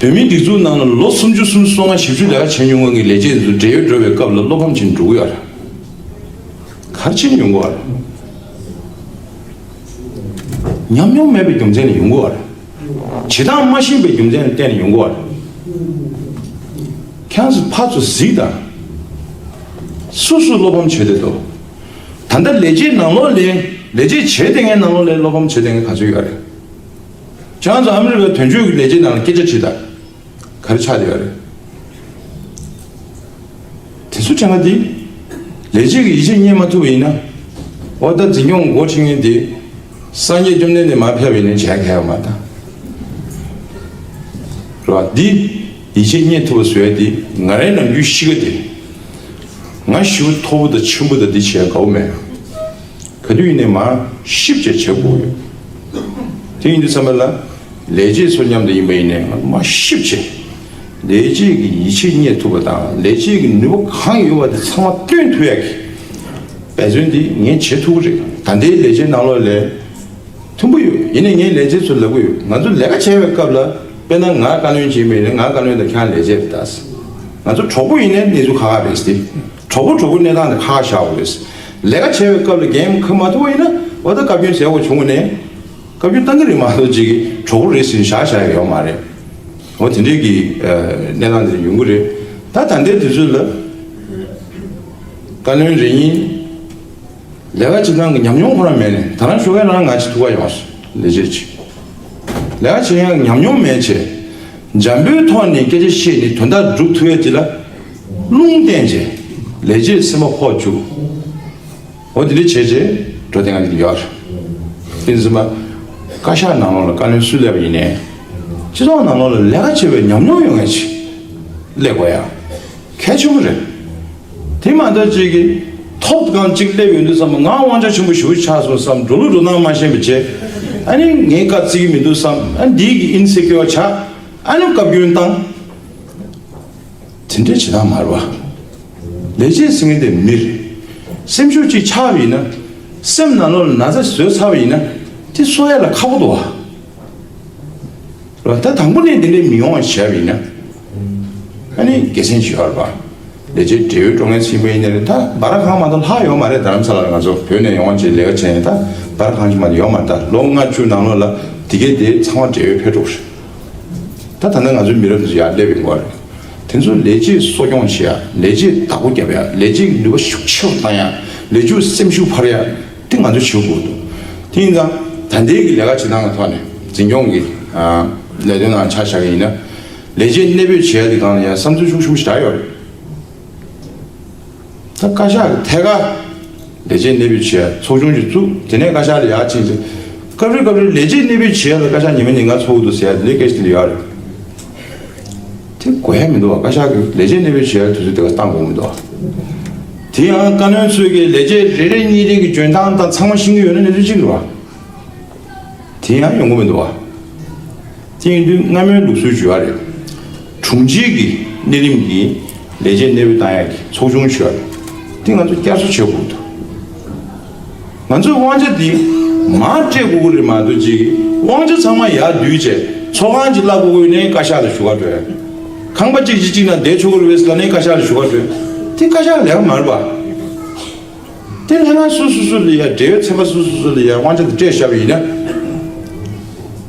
བོད་མིའི་སྒྲིག་འཛུགས་ནང་ལ་ལོ་སུམ་ཅུ་སུམ་ཅུ་སོ་ལྔ་བཞི་བཅུ་ལས་ཀ་བྱེད་མྱོང་མཁན་གྱི་ལས་བྱེད་ཚོ་བགྲེས་ཡོལ་འགྲོ་བའི་སྐབས་ལ་བློ་ཕམ་བྱེད་འགྲོ་གི་ཡོད་རེད། ག་རེ་བྱེད་མྱོང་གི་ཡོད་རེད། ཉམས་མྱོང་མེད་པའི་རྒྱུ་མཚན་ལ་ཡོང་གི་ཡོད་རེད། བྱེད་སྟངས་མ་ཤེས་པའི་རྒྱུ་མཚན་ལ་བརྟེན་ནས་ཡོང་གི་ཡོད་རེད། ཁྱེད་ཚོ་ཕར་ཚུར་གཟིགས་དང་། སུ་སུ་བློ་ཕམ་བྱེད་བསྡད་འདུག་ད་ལྟ་ལས་བྱེད་ནང་ལོགས་ལ་ལས་བྱེད་བྱེད་བསྡད་མཁན་ནང་ལོགས་ལ་བློ་ཕམ་བྱེད་བསྡད་མཁན་ག་ཚོད་ཡོད་རེད། ཁྱེད་ཚོ་ཨ་མི་རི་ཀའི་དོན་གཅོད་ཀྱི་ལས་བྱེད་ནང་ལ་སྐད་ཆ་དྲིས་དང་། ག་རེ་ཆགས་བསྡད་ཡོད་རེད། དེ་ཚོ་དྲན་པ་འདི། ལས་བྱེད་ཀྱི་ཡིད་ཆེས་རྙེད་མ་ཐུབ་པ་ཡིན་ན། འོ་ད་འཛིན་སྐྱོང་འགོ་ཁྲིད་མཁན་དེ། སངས་རྒྱས་བཅོམ་ལྡན་འདས་མར་ཕེབས་པ་ཡིན་ན་བྱས་ཁ་ཡོད་མ་ད། རེད་བ། འདི་ཡིད་ཆེས་རྙེད་ཐུབ་པ་བཟོ་ཡ་དེ་ང་རའི་ནམ་རྒྱུན་གཤིས་ཀ་དེ། ང་ཞེ་པོ་མཐོ་པོ་དང་ཆེན་པོ་དང་འདི་བྱས་དགའ་བོ་མེད། ག་དུས་ཡིན་ནའི་མར་ཞིབ་ཅིག་བྱེད་དགོས་ཡོད། དེ་ཡིན་དུས་ཙམ་པ་ལ། ལས་བྱེད་ཚོ་མཉམ་དུ་ཡིན་པ་ཡིན་ནའི་ང་མར་ཞིབ་བྱས། ལས་བྱེད་ཀྱི་ཡིད་ཆེས་རྙེད་ཐུབ་པ་དང་ལས་བྱེད་ཀྱི་ནུས་པ་གང་ཡོད་པ་དེ་ཚང་མ་སྟོན་ཐུབ་ཡག་གི་འབད་བརྩོན་འདི་ངས་བྱེད་ཐུབ་ཀྱི་རེད། ད་ལྟའི་ལས་བྱེད་ནང་ལོགས་ལས་མཐོན་པོ་ཡོད། ཡིན་ནའི་ངས་ལས་བྱེད་ཚོ་ལབ་ཀྱི་ཡོད། ང་ཚོ་ལས་ཀ་བྱེད་པའི་སྐབས་ལ་དཔེར་ན་ང་བཀའ་བློན་ཅིག་ཡིན་པ་ཡིན་ན་ང་བཀའ་བློན་དང་ཁྱེད་རང་ལས་བྱེད་རེད་ད། ང་ཚོ་གྲོགས་པོ་ཡིན་ནའི་གནས་ཚུལ་ཁག་ཁག་རེད་ཟེར་ཏེ། གྲོགས་པོ་གྲོགས་པོའི་གནས་སྟངས་དེ་ཁག་ཁག་བཞག་དགོས་རེད། ལས་ཀ་བྱེད་པའི་སྐབས་ལ་འགན་ཁུར་མ་ཐུབ་པ་ཡིན་ན་འོ་ད་བཀའ་བཀྱོན་ཟེར་དགོས་བྱུང་ནས། བཀའ་བཀྱོན་བཏང་གི་རེད་མ་གཏོགས་ཅིག་གྲོགས་པོ་རེད་ཟེར་ནས་བཞག་བཞག་ཡག་ཡོད་མ་རེད། འོ་དེ་འདྲའི་གི་ཨ་གནས་སྟངས་དེ་ཡོང་གི་རེད། ད་ད་ལྟའི་དུས་ཚོད་ལ་བཀའ་བློན་རེ་གཉིས་ལས་ཀ་བྱེད་སྟངས་ཀྱི་ཉམས་མྱོང་ཁོ་རང་མེད་ནས་ད་རང་ཞོགས་ཀས་རང་ང་ཅིག་ཐུག་ག་ཡོང་སོང་། ལས་བྱེད་ཅིག་ལས་ཀ་བྱེད་ཡག་ཉམས་མྱོང་མེད་བྱས། འཇམ་པོའི་ཐོག་ནས་སྐད་ཆ་བཤད་ནས་དོན་དག་སྒྲུབ་ཐུབ་ཡག་ཅིག་ལ་རླུང་བསྟན་བྱས། ལས་བྱེད་སེམས་པ་ཕོག་བཅུག་འོ་དེ་འདྲ་བྱས་རྗེས་འགྲོ་བསྡད་མཁན་དེ་ཡོད་རེད། དེ་ཚོ་མ། བཀའ་ཤག་ནང་ལོགས་ལ་བཀའ་བློན་སུ་སླེབས་པ་ཡིན་ནའི། སྤྱི་ཚོགས་ནང་ལོགས་ལ་ལས་ཀ་བྱེད་པའི་ཉམས་མྱོང་ཡོད་མཁན་ཞིག་སླེབས་དགོས་ཡ། གལ་ཆེན་པོ་རེད། དེ་མ་གཏོགས་ཅིག་གིས་ཐོབ་གང་ཅིག་སླེབས་ཡོང་དུས་ཙམ་པ་ང་དབང་ཆ་ཆེན་པོ་ཞེ་པོ་ཆགས་སོང་བསམ་འགྲོ་ལུགས་འགྲོ་སྟངས་མ་ཤེས་པ་བྱས། ཨ་ནི་ངའི་བཀའ་བརྩི་གི་མི་འདུག་བསམ་ཨ་ནི་འདི་གི་ཨིན་སེ་ཀྱོར་ཆགས། ཨ་ནི་བཀའ་བཀྱོན་བཏང་། དེ་འདྲའི་བྱེད་སྟངས་མ་རེད་བ། ལས་བྱེད་ཟེར་མཁན་དེ་མི་རེད། སེམས་ཤུགས་ཅིག་ཆག་པ་ཡིན་ན། སེམས་ནང་ལོགས་ལ་ན་ཚ་བཟོས་ཚར་བ་ཡིན་ན། དེ་གསོ་ཡ་ལ་ཁག་པོ་འདུག་བ། རེད་བ། ད་དང་པོ་ནས་དེ་འདྲའི་མི་ཡོང་བ་བྱས་པ་ཡིན་ན། ཨ་ནི་དགེ་མཚན་ཅིག་ཡོད་རེད་བ། ལས་བྱེད་བགྲེས་ཡོལ་འགྲོ་མཁན་ཚོ་ཡིན་པ་ཡིན་ན་རེད་ད་སྦ་ར་ཁང་མ་གཏོགས་ལྷག་ཡོད་མ་རེད། རྡ་རམ་ས་ལ་ལ་ང་ཚོ་བོད་ནས་ཡོང་བ་ཅིག་ལས་ཀ་བྱས་ནས་ད་སྦ་ར་ཁང་ཞིག་མ་གཏོགས་ཡོད་མ་རེད། ད་ལོ་ལྔ་བཅུ་ནང་ལོགས་ལ་དེ་གས་དེ་ཚང་མ་བགྲེས་ཡོལ་ཕེབས་འགྲོ་གི་རེད། ད་ད་ལྟ་ང་ཚོའི་མི་རབས་འདི་ཚོ་ཡར་སླེབས་ཡོང་གི་རེད། དེ་ཚོ་ལས་བྱེད་གསོ་སྐྱོང་བྱེད་ཡ། ལས་བྱེད་བདག་པོ་རྒྱབ་ཡ། ལས་བྱེད་ཀྱི་ནུས་པ་ཤུགས་ཆེ་རུ་བཏང་ཡ། ལས་ཞུགས་སེམས་ཤུགས་འཕར་ཡ། དེ་ང་ཚོས་བྱེད་དགོས་འདུག་དེ་ཡིན་ཙང་ད་ལྟའི་གི་ལས་ཀ་བྱེད་སྟངས་ཀྱི་ཐོག་ནས་འཛིན་སྐྱོང་གི་ལས་དོན་ནང་ཆ་བཞག་གི་ཡིན་ན། ལས་བྱེད་གནས་སྤོས་བྱེད་ཡ་དེ་སྒང་ལ་ཡང་བསམ་ཚུལ་ཤུགས་ཆེན་པོ་ཞིག་བསྒྲགས་ཡོད་རེད། ད་བཀའ་ཤག་གི་ཐད་ཀར་ལས་བྱེད་གནས་སྤོས་བྱེད་ཡ་ཚོགས་ཆུང་ཞིག་བཙུགས། དེ་ནས་བཀའ་ཤག་ལ་ཡར་ཕྱིན་ཚེ། སྐབས་རེ་སྐབས་རེ་ལས་བྱེད་གནས་སྤོས་བྱེད་ཡ་ལ་བཀའ་ཤག་ཉི་མ་ཉིན་གང་ཚོགས་ཀྱི་འདུག་ཟེར་ཡ་དེ་འདྲའི་སྐད་ཆ་དེ་འདྲ་ཡོད་རེད། དེ་དགོས་ཡ་མི་འདུག་བ། བཀའ་ཤག་གིས་ལས་བྱེད་གནས་སྤོས་བྱེད་ཡ་དུས་ཚོད་དེ་ག་བཏང་དགོས་མི་འདུག་བ། དེ་ཡང་བཀའ་བློན་ཚོས་ཀྱི་ལས་བྱེད་རེ་རེ་གཉིས་རེ་གི་འཇོན་ཐང་དང་ཚང་མ་ཤེས་ཀྱི་ཡོད་ན་གནས་ཚུལ་གཅིག་རེད་བ། དེ་ཡང་ཡོང་གི་མི་འདུག་བ། དེ་ཡིན་དུས་སྔ་མོའི་ལུགས་སྲོལ་ཞུ་བ་རེད། དྲུང་ཆེ་གི་གནས་རིམ་གྱི་ལས་བྱེད་གནས་སྤོས་བཏང་ཡག་གི་ཚོགས་ཆུང་ཞུ་བ་རེད། དེ་ང་ཚོ་བསྐྱར་གསོ་བྱེད་དགོས་འདུག་ང་ཚོའི་དབང་ཆ་འདི་མར་སྤྲད་དགོས་ཀྱི་རེད་མ་གཏོགས་ཅིག་དབང་ཆ་ཚང་མ་ཡར་བསྡུས་བྱས་ཚོགས་ཁང་ཅིག་གླ་དགོས་ཀྱི་ཡོད་ན་བཀའ་ཤག་ལ་ཞུ་ག་འགྲོ་ཡ། ཁང་པ་གཅིག་གཅིག་གཅིག་ནང་བསྡད་ཆོག་གི་རེད་པས་ཟེར་ལབ་ན་བཀའ་ཤག་ལ་ཞུ་ག་འགྲོ་ཡ། དེ་བཀའ་ཤག་ལས་ཀ་མ་རེད་པ། དེ་ལྷན་ཁང་སོ་སོ་སོ་ལ་ཡ་འབྲེལ་ཡོད་ཚན་པ་སོ་སོ་སོ་ལ་ཡ་དབང་ཆ་དེ་སྤྲད་བཞག་པ་ཡིན་ན།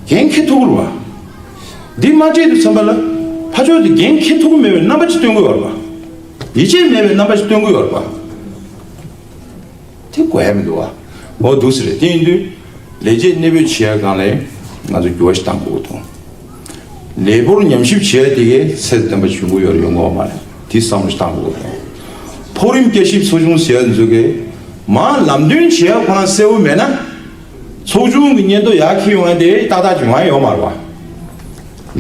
འགན་འཁྱེར་ཐུབ་ཀྱི་རེད་བ། འདི་མ་སྤྲད་དུས་ཙམ་པ་ལ་ཕར་ཕྱོགས་དེ་འགན་འཁྱེར་ཐུབ་ཀྱི་མེད་པའི་རྣམ་པ་ཅིག་སྟོན་གྱི་ཡོད་རེད་བ། ཡིད་ཆེས་མེད་པའི་རྣམ་པ་ཞིག་སྟོན་གྱི་ཡོད་རེད་པ། དེ་དགོས་ཡ་མི་འདུག་བ། འོ་འདུག་སེ་རེད། དེ་ཡིན་དུས་ལས་བྱེད་གནས་སྤོས་བྱེད་ཡ་སྒང་ལ་ང་ཚོ་འགྱུར་བ་ཞིག་གཏང་དགོས་འདུག་ལས་འབོར་ཉམས་ཞིབ་བྱེད་ཡ་དེ་གའི་ཚད་ལྡན་པ་ཞིག་ཡོང་གི་ཡོད་རེད་ཡོང་གི་ཡོད་མ་རེད། དེ་བསམ་བློ་ཞིག་གཏང་དགོས་འདུག་མཐོ་རིམ་བསྐྱར་ཞིབ་ཚོགས་ཆུང་ཟེར་ཡ་འཛུགས་གི་མར་ལམ་སྟོན་བྱེད་ཡ་ཁོ་རང་གསལ་བོ་མེད་ན། ཚོགས་ཆུང་གི་སྙན་ཐོ་ཡར་འཁྱེར་ཡོང་ཡ་དེ་ཏག་ཏག་ཅིག་ཡོང་ཡ་ཡོད་མ་རེད་བ།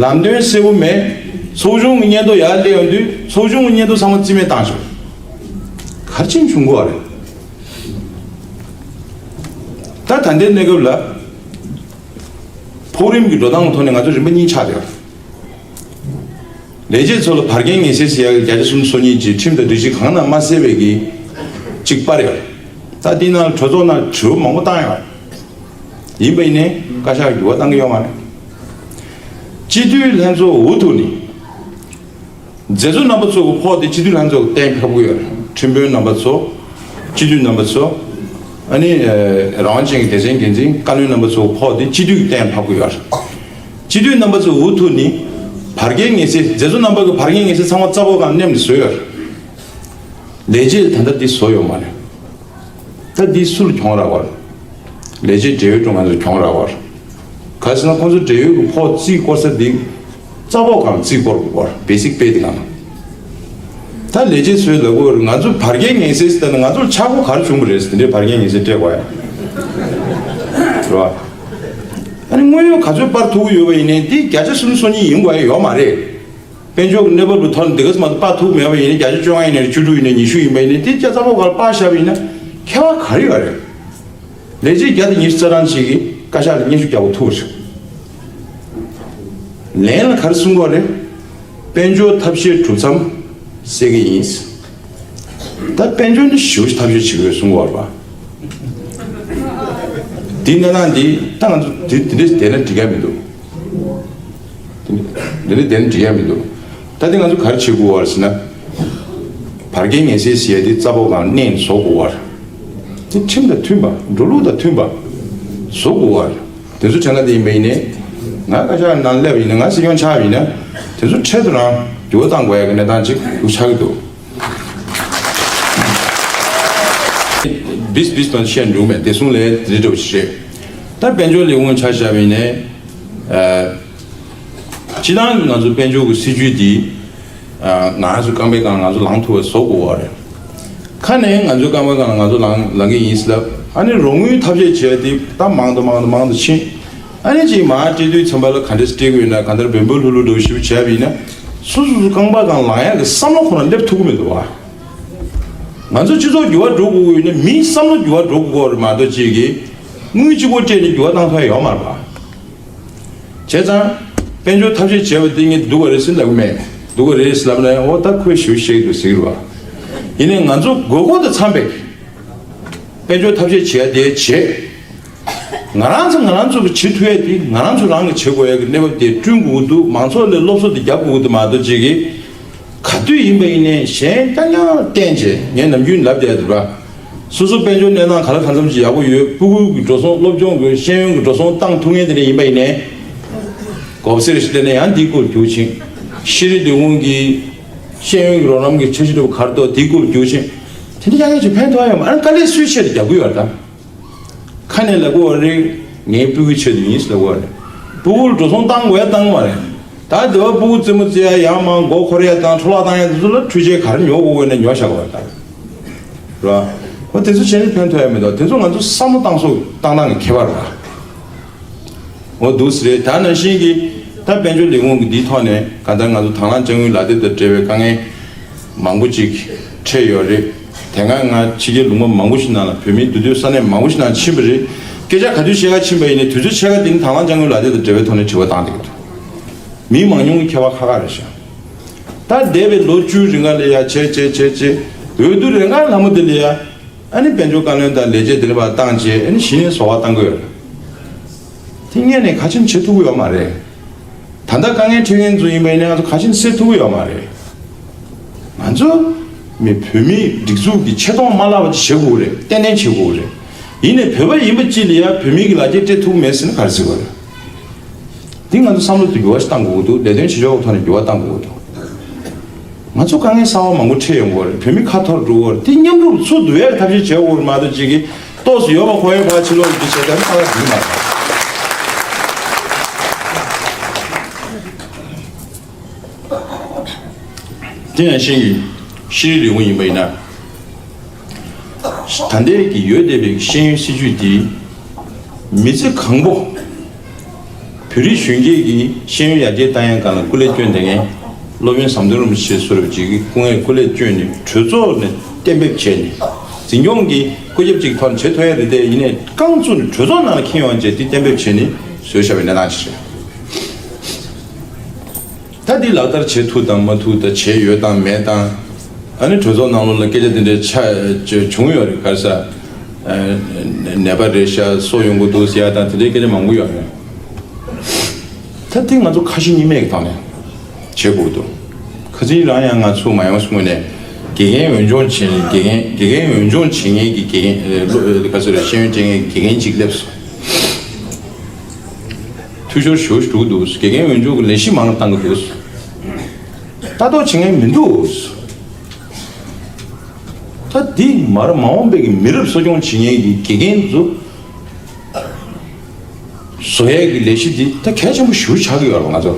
ལམ་སྟོན་གསལ་པོ་མེད། ཚོགས་ཆུང་གི་སྙན་ཐོ་ཡར་སླེབས་ཡོང་དུས་ཚོགས་ཆུང་གི་སྙན་ཐོ་ཚང་མ་རྩིས་མེད་བཏང་ཤག་ག་རེ་བྱས་ནས་བྱུང་དགོས་པ་རེད། ད་ད་ལྟའི་གནས་སྐབས་ལ་མཐོ་རིམ་གྱི་འགྲོ་སྟངས་ཀྱི་ཐོག་ནས་ང་ཚོ་རིམ་པ་གཉིས་ཆགས་བསྡད་ཡོད། ལས་བྱེད་ཚོ་ལ་བར་འགན་ངེས་སེལ་ཟེར་ཡག་གི་བརྒྱ་ཆ་སུམ་ཅུ་སོ་གཉིས་ཀྱི་ཁྲིམས་དང་སྒྲིག་གཞི་གང་ནང་མ་གསལ་བའི་གི་གཅིག་པར་ཡོད། ད་འདི་ནང་ལ་གྲོས་ཚོགས་ནང་དྲི་བ་མང་པོ་བཏང་ཡོད། ཡིན་པ་ཡིན་ནའི་བཀའ་ཤག་གིས་འགྱུར་བ་གཏང་གི་ཡོད་མ་རེད། སྤྱི་འཐུས་ལྷན་ཚོགས་འུ་ཐུག་ནས། མཛད་གཙོ་རྣམ་པ་ཚོ་གི་ཕོགས་དེ་སྤྱི་འཐུས་ལྷན་ཚོགས་གཏན་ཕབ་ཀྱི་ཡོད་རེད། ཁྲིམས་དཔོན་རྣམ་པ་ཚོ། སྤྱི་འཐུས་རྣམ་པ་ཚོ། ཨ་ནི་རང་དབང་ཅན་གྱི་སྡེ་ཚན་འགན་འཛིན་བཀའ་བློན་རྣམ་པ་ཚོ་གི་ཕོགས་དེ་སྤྱི་འཐུས་ཀྱིས་གཏན་ཕབ་ཀྱི་ཡོད་རེད། སྤྱི་འཐུས་རྣམ་པ་ཚོ་འུ་ཐུག་ནས་བར་བརྒལ་ངེས་སེལ། མཛད་གཙོ་རྣམ་པ་གི་བར་བརྒལ་ངེས་སེལ་ཚང་མ་རྩ་བོ་གང་མནན་ནས་བཟོས་ཡོད་རེད། ལས་བྱེད་ད་ལྟ་འདི་བཟོ་ཡོད་མ་རེད། ད་འདི་སུ་ལ་གྱོང་རག་པ་རེད། ལས་བྱེད་འབྲེལ་ཡོད་ཀྲུང་ང་ཚོར་གྱོང་རག་པ་རེད། ག་ཟེར་ན་ཁོང་ཚོ་འབྲེལ་ཡོད་ཀྱི་ཕོགས་རྩིས་སྐོར་ས་འདི་རྩ་བོ་གང་རྩིས་སྐོར་དགོས་པ་རེད། བེ་སིག་པེ་འདི་གང་། ད་ལས་བྱེད་ཚོས་ལབ་དགོས་རེད། ང་ཚོ་བར་བརྒལ་ངེས་སེལ་ཟེར་ན་ང་ཚོར་ཆག་སྒོ་ག་རེ་བྱུང་བ་རེད་ཟེར། དེ་འདྲའི་བར་བརྒལ་ངེས་སེལ་སྤྲད་དགོས་ཡ་རེད་བ། ཨ་ནི་དངོས་ཡོད་ག་ཚོད་སྤར་ཐུབ་ཀྱི་ཡོད་པ་ཡིན་ནའི་འདི་བརྒྱ་ཆ་སུམ་ཅུ་སོ་གཉིས་ཡིན་དགོས་ཡ་ཡོད་མ་རེད། དཔལ་འབྱོར་གྱི་གནས་བབ་ལ་ཐོག་ནས་འདི་ག་ཙམ་མ་གཏོགས་སྤར་ཐུབ་མེད་པ་ཡིན་ན། བརྒྱ་ཆ་བཅོ་ལྔ་ཡིན་ནའི་བཅུ་དྲུག་ཡིན་ནའི་ཉི་ཤུ་ཡིན་པ་ཡིན་ན། དེ་བརྒྱ་ཆ་ཚ་པོ་གར་སྤར་བཞག་པ་ཡིན་ན་ཁྱད་པར་ག་རེ་ཡོད་རེད། ལས་བྱེད་བརྒྱ་དང་ཉི་ཤུ་རྩ་གྲངས་ཤིག་གིས་བཀའ་ཤག་ལ་སྙན་ཞུ་རྒྱག་དགོས་ཐུག་རེད། ལན་ལ་ག་རེ་གསུང་གི་ཡོད་རེད། དཔལ་འབྱོར་ཐབས་ཤེས་གྲུབ་མཚམས་སེལ་གྱི་ཡིན། ད་དཔལ་འབྱོར་འདི་ཞེ་པོ་ཅིག་ཐབས་ཤེས་བྱེད་ཀྱི་ཡོད་གསུང་གི་ཡོད་རེད་པ། འདི་གནས་སྟངས་འདི་ད་ང་ཚོ་འདི་འདི་འདྲ་བསྡད་ན་འགྲིག་ཡ་མི་འདུག་འདི་འདི་འདི་འདི་འགྲིག་ཡ་མི་འདུག་ད་འདི་ང་ཚོ་ག་རེ་བྱེད་དགོས་པ་རེད་ཟེར་ན། བར་བརྒལ་ངེས་སེལ་ཟེར་ཡ་འདི་རྩ་བོ་གང་མནན་བཟོ་དགོས་པ་རེད། འདི་ཁྲིམས་དང་མཐུན་པ། འགྲོ་ལུགས་དང་མཐུན་པ་བཟོ་དགོས་པ་རེད། དེ་ཚོ་བྱས་ན་འདི་ཡིན་པ་ཡིན་ནའི། ང་བཀའ་ཤག་ནང་སླེབས་ཡིན་ན། ང་སྲིད་སྐྱོང་ཆགས་པ་ཡིན་ན། དེ་ཚོ་འཕྲལ་དུ་རང་འགྱུར་བ་གཏང་དགོས་ཡ་གི་གནས་སྟངས་ཅིག་ཡོང་ཆགས་ཀྱི་འདུག་བིས་བིས་པ་བཤད་འགྲོ་མེད། བདེ་སྲུང་ལས་དེ་འདྲ་བ་ཞིག་རེད། ད་དཔལ་འབྱོར་ལས་ཁུངས་ཆ་བཞག་པ་ཡིན་ནའི། ཨ། སྤྱི་བཏང་གི་ང་ཚོ་དཔལ་འབྱོར་གྱི་སྲིད་ཇུས་འདི། ཨ། ང་ཚོ་རྐང་པའི་སྒང་ང་ཚོ་ལངས་ཐུབ་པ་བཟོ་དགོས་པ་རེད། ཁ་ནས་ང་ཚོ་རྐང་པའི་སྒང་ང་ཚོ་ལངས་ལངས་ཀྱི་ཡིན་ཟེར་ལབ། ཨ་ནི་རོགས་དངུལ་ཐབས་ཤེས་བྱས་ཏེ་ད་མང་དུ་མང་དུ་མང་དུ་ཕྱིན། ཨ་ནི་ཅིག་མར་སྤྲད་དུས་ཚན་པ་ལ་ག་འདྲས་སྤྲད་ཀྱི་ཡོད་ན། གང་ལྟར་བེམ་པོ་ལྷུག་ལྷུག་འདྲ་བོ་ཞིག་བྱས་པ་ཡིན་ན། སོ་སོ་སོ་རྐང་པ་སྒང་ལངས་ཡག་གི་བསམ་བློ་ཁོ་ན་སླེབས་ཐུབ་ཀྱི་མི་འདུག་བ། ང་ཚོ་སྤྱི་ཚོགས་འགྱུར་བ་འགྲོ་དགོས་ཀྱི་ཡོད་ན་མིའི་བསམ་བློ་འགྱུར་བ་འགྲོ་དགོས་ཀྱི་ཡོད་རེད་མ་གཏོགས། ཅིག་གིས་དངུལ་གཅིག་པོ་སྤྲད་ནས་འགྱུར་བ་བཏང་ཐུབ་ཡ་ཡོད་མ་རེད་པ། བྱས་ཙང་། དཔལ་འབྱོར་ཐབས་ཤེས་བྱས་པ་དེ་ངས་སྡུག་ག་རེད་ཟེར་ལབ་ཀྱི་མེད། སྡུག་ག་རེད་ཟེར་ལབ་ན་ཡང་འོ་ད་ཁོས་ཞེ་པོ་བཤད་ཀྱི་འདུག་ཟེར་གྱི་རེད་པ། ཡིན་ནའི་ང་ཚོ་དགོས་མཁོ་དང་འཚམས་པའི་དཔལ་འབྱོར་ཐབས་ཤེས་བྱེད་ཡ་དེ་བྱེད། ང་རང་ཚོ་ང་རང་ཚོ་གི་བྱེད་ཐུབ་ཡ་དེ་ང་རང་ཚོ་རང་གིས་བྱེད་དགོས་ཡ་གི་གནས་བབ་དེ་བསྐྲུན་དགོས་ཀྱི་འདུག་མང་ཚོགས་ལ་སློབ་གསོ་དེ་རྒྱབ་དགོས་ཀྱི་འདུག་མ་གཏོགས། ཅིག་གིས་ག་དུས་ཡིན་པ་ཡིན་ནའི་གཞན་རྐྱང་རྐྱང་བསྟན་བྱས། ངས་ནམ་རྒྱུན་ལབ་བསྡད་འདུག་པ། སོ་སོ་དཔལ་འབྱོར་གནས་སྟངས་ག་ལ་གང་འཚམ་ཅིག་ཡག་པོ་ཡོད། སྤུ་གུ་གི་འགྲོ་སོང་། སློབ་སྦྱོང་གི་ཤེས་ཡོན་གྱི་འགྲོ་སོང་བཏང་ཐུབ་མཁན་དེ་འདྲ་ཡིན་པ་ཡིན་ནའི། གོ་སྐབས་ཟེར་ཞིག་བསྟན་ན་ཡང་འདིའི་སྐོར་རྒྱུག་ཕྱིན། ཤེས་རིག་ལས་ཁུངས་ཀྱི་ཤེས་ཡོན་གྱི་རོགས་རམ་གྱི་འཆར་གཞི་འདྲ་བོ་ག་རེ་འདུག་དེའི་སྐོར་རྒྱུག་ཕྱིན། དེ་འདྲ་ཡང་ཡང་ཅིག་ཕན་ཐོགས་ཡོད་མ་རེད། ཨ་ནི་དཀའ་ལས་སུས་ཆེད་དུ་རྒྱག་གི་ཡོད་རེད་ད། ཁ་ནས་ལབ་དགོས་པ་རེད། ངའི་སྤུ་གུའི་ཆེད་དུ་ཡིན་ཟེར་ལབ་དགོས་པ་རེད། སྤུ་གུ་ལ་འགྲོ་སོང་བཏང་དགོས་ཡ་བཏང་གི་མ་རེད། ད་སྡེ་བ་སྤུ་གུ་རྩེད་མོ་རྩེ་ཡ། ཡང་མ་མགོ་འཁོར་ཡ་དང་འཕྲོ་བརླག་བཏང་ཡ་དེ་ཚོ་ལ་འཕྲུལ་ཆས་ག་རེ་ཉོ་དགོས་དགོས་ན་ཉོ་བཞག་དགོས་པ་རེད། རེད་བ། འོ་དེ་ཚོ་བྱས་ནས་ཕན་ཐོགས་ཡ་མི་འདུག་དེ་ཚོ་ང་ཚོ་བསམ་བློ་བཏང་སོ་བཏང་སྟངས་ཀྱི་ཁྱད་པར་རེད་བ། འོ་འདུག་སེ་རེད། ད་ནང་བཞིན་གྱི་ད་དཔལ་འབྱོར་ལས་ཁུངས་ཀྱི་འདིའི་ཐོག་ནས་གང་ལྟར་ང་ཚོ་དང་བླངས་དཔྱ་དངུལ་ལག་དེབ་དང་འབྲེལ་བའི་དཀའ་ངལ་མང་པོ་ཅིག་འཕྲད་ཡོད་རེད། དེ་སྔ་ང་ཕྱི་རྒྱལ་ལུང་པ་མང་པོ་ཞིག་ནང་ལ། བོད་མིའི་འདུས་སྡོད་ས་གནས་མང་པོ་ཞིག་ནང་ཕྱིན་པ་རེད། སྐད་ཆ་ག་དུས་བཤད་ག་ཕྱིན་པ་ཡིན་ནའི་དུས་ཚོད་ཕྱེད་ཀ་དེ་ནི་དང་བླངས་དཔྱ་དངུལ་ལག་དེབ་དང་འབྲེལ་བའི་ཐོག་ནས་དྲི་བ་བཏང་བསྡད་ཀྱི་འདུག་མི་མང་ཉུང་གི་ཁྱད་པར་ཁག་ཁག་རེད་ཤག་ད་འདས་པའི་ལོ་བཅུའི་རིང་ག་ལ་ཡ་བྱས་བྱས་བྱས་བྱས། འོས་བསྡུ་རན་ག་ལྷ་མོ་དེ་ལ་ཡ། ཨ་ནི་དཔལ་འབྱོར་བཀའ་བློན་དང་ལས་བྱེད་དེ་འདྲ་བ་བཏང་བྱས། ཨ་ནི་གཞི་ནས་བཟོ་བ་བཏང་གི་ཡོད་རེད། དེ་སྔོན་ནས་ག་ཅིག་བྱེད་ཐུབ་ཀྱི་ཡོད་མ་རེད། ད་ལྟ་དཀའ་ངལ་འཕྲད་མཁན་ཚོ་ཡིན་པ་ཡིན་ན་ང་ཚོ་ག་ཅིག་སེལ་ཐུབ་ཀྱི་ཡོད་མ་རེད། ང་ཚོ་མི་བོད་མིའི་སྒྲིག་འཛུགས་ཀྱི་ཆེ་མཐོང་མ་བརླག་པ་ཅིག་བྱེད་དགོས་རེད། ཏན་ཏན་བྱེད་དགོས་རེད། ཡིན་ནའི་བོད་པ་ཡིན་པ་ཅིག་ལ་ཡ་བོད་མི་གི་ལག་ཁྱེར་སྤྲད་ཐུབ་མེད་ཟེར་ན་ག་རེ་ཟེར་དགོས་རེད། འདི་ང་ཚོ་བསམ་བློ་དེ་འགྱུར་བ་ཞིག་གཏང་དགོས་ཀྱི་འདུག་ལས་དོན་བྱེད་ཕྱོགས་ཀྱི་ཐོག་ནས་འགྱུར་བ་གཏང་དགོས་ཀྱི་འདུག་ང་ཚོ་དཀའ་ངལ་གསར་བ་མང་པོ་འཕྲད་ཡོང་གི་ཡོད་རེད། བོད་མི་ཁ་འཐོར་འགྲོ་གི་ཡོད་རེད། དེ་མཉམ་རུབ་ཚུར་བསྡུ་ཡག་གི་ཐབས་ཤེས་བྱེད་དགོས་རེད་མ་གཏོགས། ཅིག་གིས་ཏོག་ཙམ་ཡོད་པ་གོ་ཡ་ཕར་ཕྱིར་ལོག་འདི་བྱས་ད་ནི་ཁ་ཁ་འདུག་མ་རེད། དེ་ཡང་ཤེས་ཀྱི། ཤེས་རིག་ལས་ཁུངས་ཡིན་པ་ཡིན་ན། ད་ལྟའི་གི་ཡོད་བསྡད་པའི་ཤེས་ཡོན་སྲིད་བྱུས་འདི་མི་ཚེ་གང་པོ་བོད་རིགས་གཞོན་སྐྱེས་ཀྱི་ཤེས་ཡོན་ཡར་རྒྱས་བཏང་ཡག་སྒང་ལ་སྐུ་ལས་བསྐྱོན་བསྡད་མཁན་སློབ་དཔོན་ཟམ་གདོང་རིན་པོ་ཆེ་སོགས་ཀྱི་སྐུ་ངལ་སྐུ་ལས་བསྐྱོན་ནས་གྲོས་ཚོགས་ནས་གཏན་འབེབས་བྱས་ནས་འཛིན་སྐྱོང་གི་བཀོད་ཁྱབ་ཅིག་ཐོག་ནས་བྱེད་ཐུབ་ཡག་རེད་དེ། ཡིན་ནའི་རྐང་བཙུགས་ནས་གྲོས་ཚོགས་ནང་ལ་འཁྱེར་ཡོང་བྱས་དེ་གཏན་འབེབས་བྱས་ནས་བཟོས་བཞག་པའི་གནས་སྟངས་ཤིག་རེད། ད་འདི་ལག་བསྟར་བྱེད་ཐུབ་དང་མ་ཐུབ་དང་། བྱེད་ཡོད་དང་མེད་དང་། ཨ་ནི་གྲོས་ཚོགས་ནང་ལོགས་ལ་སྐད་ཆ་དེ་འདྲའི་ཆ་བྱུང་ཡོད་རེད། ག་རེ་ཟ། ནད་པ་རེད་ཤག་སྲོག་ཡོང་གི་འདུག་ཟེར་ཡ་དང་དེ་འདྲའི་སྐད་ཆ་མང་པོ་ཡོད་རེད། ད་ ད་དེ་ང་ཚོ་ཁ་ཞེ་གཉིས་མེད་ཀྱི་ཐོག་ནས་བྱེད་དགོས་འདུག་ཁ་སང་རང་ཡང་ང་ཚོ་མ་ཡོང་སྔོན་ནས་དགེ་རྒན་འོས་སྦྱོང་བྱེད་དགེ་རྒན་དགེ་རྒན་འོས་སྦྱོང་བྱེད་མཁན་གྱི་དགེ་རྒན་ཨེ་སློབ་ཨེ་ག་ཚོད་རེད། ཤེས་ཡོན་ཅན་གྱི་དགེ་རྒན་ཅིག་སླེབས་སོང་། འཐུས་ཤོར་ཞེ་པོ་ཞིག་འགྲོ་གི་འདུག་དགེ་རྒན་འོས་སྦྱོང་གི་ལས་གཞི་མང་རུ་བཏང་གི་འདུག་ལྟ་རྟོག་བྱེད་མཁན་མི་འདུག་ད་འདི་མར་མ་འོངས་པའི་གི་མི་རབས་གསོ་སྐྱོང་བྱེད་མཁན་གྱི་དགེ་རྒན་ཚོ་བཟོ་ཡས་ཀྱི་ལས་གཞི་འདི་ད་གལ་ཆེན་པོ་ཞེ་པོ་ཆགས་ཀྱི་ཡོད་རེད་ང་ཚོ།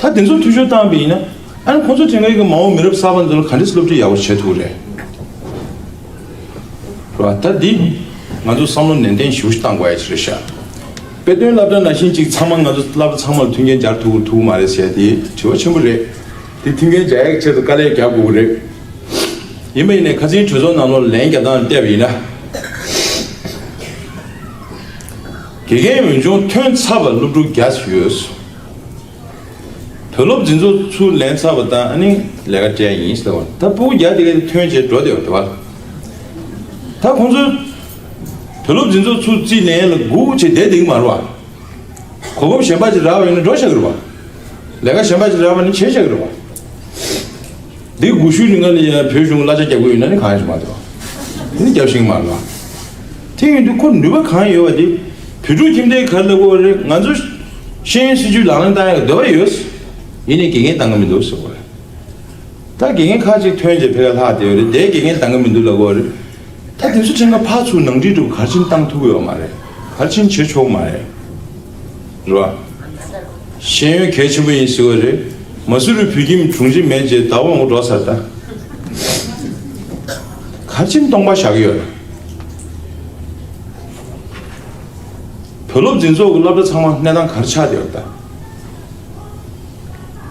ད་འདི་ཚོ་འཐུས་ཤོར་བཏང་བ་ཡིན་ན་ཨ་ནི་ཁོང་ཚོ་དེ་སྔའི་གི་མ་འོངས་མི་རབས་གསར་པ་ཚོ་ལ་ག་འདྲས་སློབ་ཁྲིད་ཡག་པོ་བྱེད་ཐུབ་རེད། རེད་བ། ད་འདི་ང་ཚོ་བསམ་བློ་ནན་ཏན་ཞེ་པོ་ཞིག་བཏང་དགོས་ཡ་ཅིག་རེད་ཤག་དཔེ་སྟོན་སློབ་གྲྭ་ནང་བཞིན་ཅིག་ཚང་མ་ང་ཚོ་སློབ་གྲྭ་ཚང་མ་ལ་མཐུན་རྐྱེན་སྦྱར་ཐུབ་ཐུབ་མ་རེད་ཟེར་ཡ་དེ་དྲི་བ་ཆེན་པོ་རེད། དེ་མཐུན་རྐྱེན་སྦྱར་ཡ་ཆེད་དུ་དཀའ་ལས་རྒྱག་དགོས་ཀྱི་རེད། ཡིན་པ་ཡིན་ནའི་ཁ་སང་གྲོས་ཚོགས་ནང་ལོགས་ལན་རྒྱག་སྟངས་བལྟས་པ་ཡིན་ན། དགེ་རྒན་འོས་སྦྱོང་ཐོན་ཚར་བ་སློབ་ཕྲུག་བརྒྱ་ཙམ་ཡོད། བུ་སློབ་འཛིན་ཚོགས་ཚུར་ལེན་ཚར་བ་དང་ཨ་ནི་ལས་ཀ་སྤྲད་ཡིན་ཟེར་བ། ད་སྤུ་གུ་བརྒྱ་དེ་ག་ཐོན་བྱས་འགྲོ་བསྡད་པ་དེ་བ། ད་ཁོང་ཚོ་བུ་སློབ་འཛིན་ཚོགས་ཚུར་རྩིས་ལེན་ལ་སྒུག་བྱས་བསྡད་བསྡད་ཀྱི་མ་རེད་བ། གོ་སྐབས་གཞན་པ་ཅིག་རག་པ་ཡིན་ན་འགྲོ་བཞག་གི་རེད་བ། ལས་ཀ་གཞན་པ་ཅིག་རག་པ་ཡིན་ན་བྱེད་བཞག་གི་རེད་བ། འདི་དགུ་བཅུའི་རིང་ལ་ཡང་བོད་གཞུང་གླ་ཆ་རྒྱག་གི་ཡོད་ན་ནི་གང་ཡང་ཞིག་མ་གཏོགས། དེ་ནི་རྒྱབ་ཤིང་མ་རེད་བ། དེ་ཡིན་དུས་ཁོ་ནུས་པ་གང་ཡོད་པ་དེ། བོད་ཕྲུག་ཁྱིམ་སྡེ་ག་རེ་ལབ་དགོས་རེད། ང་ཚོ་ཤེས་ཡོན་སྲིད་བྱུས་ལག་ལེན་བསྟར་ཡག་འདོད་པ་ཡོད། ཡིན་ནའི་དགེ་རྒན་བཏང་གི་མི་འདུག་ཟེར་བ་རེད། ད་དགེ་རྒན་ཁག་ཅིག་ཐོན་རྗེས་ཕ་གིར་ལྷག་བསྡད་ཡོད་རེད། དེ་དགེ་རྒན་བཏང་གི་མི་འདུག་ལབ་དགོས་རེད། ད་དེ་ཚོ་ཁྲིམས་ཁང་ཕར་ཚུར་ནང་འཁྲིག་འགྲོ་གར་ཕྱིན་བཏང་ཐུབ་ཀྱི་ཡོད་མ་རེད། གར་ཕྱིན་བྱེད་ཆོག་མ་རེད། རེད་བ། ཤེས་ཡོན་གལ་ཆེན་པོ་ཡིན་ཟེར་བ་རེད། མ་སུ་རི་བོད་ཁྱིམ་དྲུང་ཆེ་མེད་ཅེས་ཟླ་བ་འོང་འགྲོ་ས་ད། གར་ཕྱིན་སྟོང་པ་བཞག་གི་ཡོད་རེད། བུ་སློབ་འཛིན་ཚོགས་ཀྱི་སློབ་གྲྭ་ཚང་མ་གནས་སྟངས་ག་རེ་ཆགས་བསྡད་ཡོད་ད།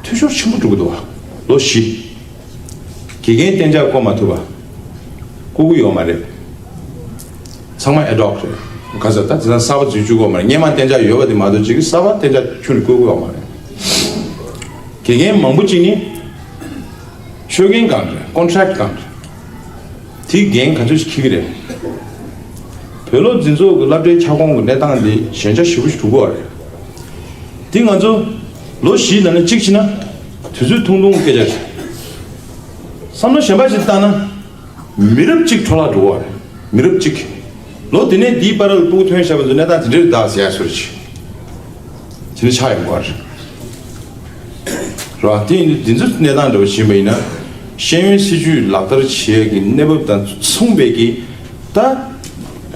འཐུས་ཤོར་ཆེན་པོ་འགྲོ་གི་འདུག་བ། ལོ་བཞི། དགེ་རྒན་གཏན་འཇགས་བསྐོ་མ་ཐུབ་པ། བསྐོ་གི་ཡོད་མ་རེད། ཚང་མ་ཨེ་ཌོག་རེད། ག་ས་ད་དེ་ཚང་གསར་པ་འཛུལ་བཅུག་གི་ཡོད་མ་རེད། སྔོན་མ་གཏན་འཇགས་ཡོད་པ་དེ་མ་གཏོགས་གཅིག་གི་གསར་པ་གཏན་འཇགས་ཁྱོན་ནས་བསྐོ་གི་ཡོད་མ་རེད། དགེ་རྒན་མང་པོ་གཅིག་ནི་ཆོད་གན་སྒང་རེད། ཀོན་ཊེག་སྒང་རེད། དེ་འགན་ག་ཚོད་ཅིག་འཁྱེར་གི་རེད། བོད་སློབ་འཛིན་ཚོགས་ཀྱི་སློབ་གྲྭའི་ཁྱབ་ཁོངས་ཀྱི་གནས་སྟངས་འདི་ཞན་ཆ་ཞེ་པོ་ཞིག་འགྲོ་གི་ཡོད་རེད། འདི་ང་ཚོ་ལོ་བཞིའི་ནང་ནས་གཅིག་བྱས་ན་དུས་ཚོད་ཐུང་ཐུང་སྐད་ཆ་རེད། བསམ་བློ་གཞན་པ་ཞིག་བཏང་ན་མི་རབས་གཅིག་འཕྲོ་བརླག་འགྲོ་གི་ཡོད་རེད། མི་རབས་གཅིག་ལོ་འདི་ནས་འདིའི་བར་ལ་སྤུ་གུ་ཐོན་བཞག་པ་ཚོ་གནས་སྟངས་དེ་འདྲ་རེད་ད་ཟེར་ཡ་བཟོ་འདྲ་ཅིག་དེ་འདྲ་ཆགས་ཡོང་གི་ཡོད་རེད། རེད་བ། དེ་ཡིན་དུས་འདི་ཚོ་གནས་སྟངས་འདྲ་བོ་ཞིག་ཡིན་པ་ཡིན་ན། ཤེས་ཡོན་སྲིད་བྱུས་ལག་བསྟར་བྱེད་ཡས་ཀྱི་གནས་བབ་དང་མཚུངས་པའི་གི་ད།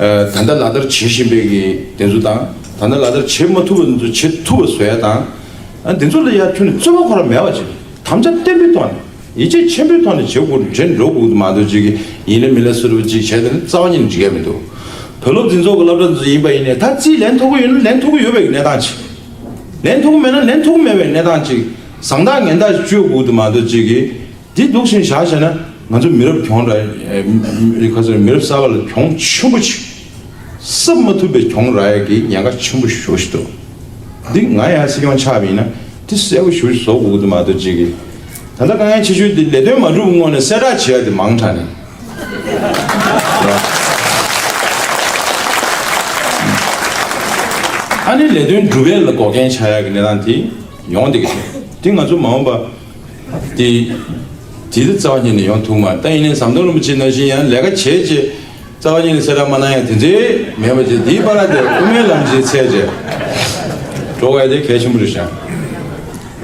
ཨ་ད་ལྟ་ལག་བསྟར་བྱེད་བཞིན་པའི་གི་དེ་ཚོ་དང་ད་ལྟ་ལག་བསྟར་བྱེད་མ་ཐུབ་པ་ཚོ་བྱེད་ཐུབ་པ་བཟོ་ཡ་དང་། ཨ་དེ་ཚོ་ལ་ཡ་ཁྱོན་ནས་རྩོད་པ་ཁོ་རང་མེད་པ་བྱེད། དམ་བཅའ་བརྟན་པོའི་ཐོག་ནས་ཡིད་ཆེས་ཆེན་པོའི་ཐོག་ནས་བྱེད་དགོས་འདྲེན་འགྲོ་དགོས་མ་གཏོགས་ཅིག་གི་ཡིན་ལ་མིན་ལ་སུ་རུ་ཅིག་བྱས་ཏེ་ནི་རྩ་བ་ཉིད་ནས་འགྲིག་ཡ་མི་འདུག་བོད་སློབ་འཛིན་ཚོགས་ཀྱི་སློབ་གྲྭ་ཚོ་ཡིན་པ་ཡིན་ནའི་ད་རྩིས་ལེན་ཐུབ་ཀྱི་ཡོད་ན་ལེན་ཐུབ་ཀྱི་ཡོད་པའི་གནས་སྟངས་ཅིག་ལེན་ཐུབ་ཀྱི་མེད་ན་ལེན་ཐུབ་ཀྱི་མེད་པའི་གནས་སྟངས་ཅིག་བཟང་ཐག་ངན་ཐག་གཅོད་དགོས་འདུག་མ་གཏོགས་ཅིག་གིས་འདི་འདུག་བཞིན་བཞག་བྱས་ན་ང་ཚོ་མི་རབས་གྱོང་རག་ཨེ་མི་ཁ་སང་མི་རབས་གསར་པ་ལ་གྱོང་ཆེན་པོ་ཅིག་གསབ་མ་ཐུབ་པའི་གྱོང་རག་ཡ་གི་ཉེན་ཁ་ཆེན་པོ་ཞེ་པོ་ཞིག་འདུག་འདི་ང་ཡང་སྲིད་སྐྱོང་ཆགས་པ་ཡིན་ན་འདི་གསལ་པོ་ཞེ་པོ་ཞིག་བཟོ་དགོས་འདུག་མ་གཏོགས་ཅིག་གིས་ད་ལྟ་དཀའ་ངལ་ཆེ་ཤོས་འདི་ལས་དོན་མ་འགྲུབ་སྔོན་ནས་གསལ་བསྒྲགས་བྱེད་ཡ་དེ་མང་དྲགས་ནས། ཨ་ནི་ལས་དོན་སྒྲུབ་ཡས་ལ་འགོག་རྐྱེན་ཆགས་ཡག་གི་གནས་སྟངས་དེ་ཡོང་བསྡད་ཀྱི་འདུག་དེ་ང་ཚོ་མ་འོངས་པ་དེ་དེ་རྩ་བ་ཉིད་ནས་ཡོང་ཐུབ་མ་རེད། ད་ཡིན་ནའི་ཟམ་གདོང་རིན་པོ་ཆེ་ནང་བཞིན་ཡང་ལས་ཀ་བྱས་རྗེས་རྩ་བ་ཉིད་ནས་གསལ་བསྒྲགས་མ་གནང་ཡག་དེ་ཚོའི་མེད་པ་བྱས། དེའི་བར་ལ་དེ་དབུ་མའི་ལམ་གྱི་ཚད་བྱས་འགྲོ་དགོས་ཡ་དེ་གལ་ཆེན་པོ་རེད་ཤག་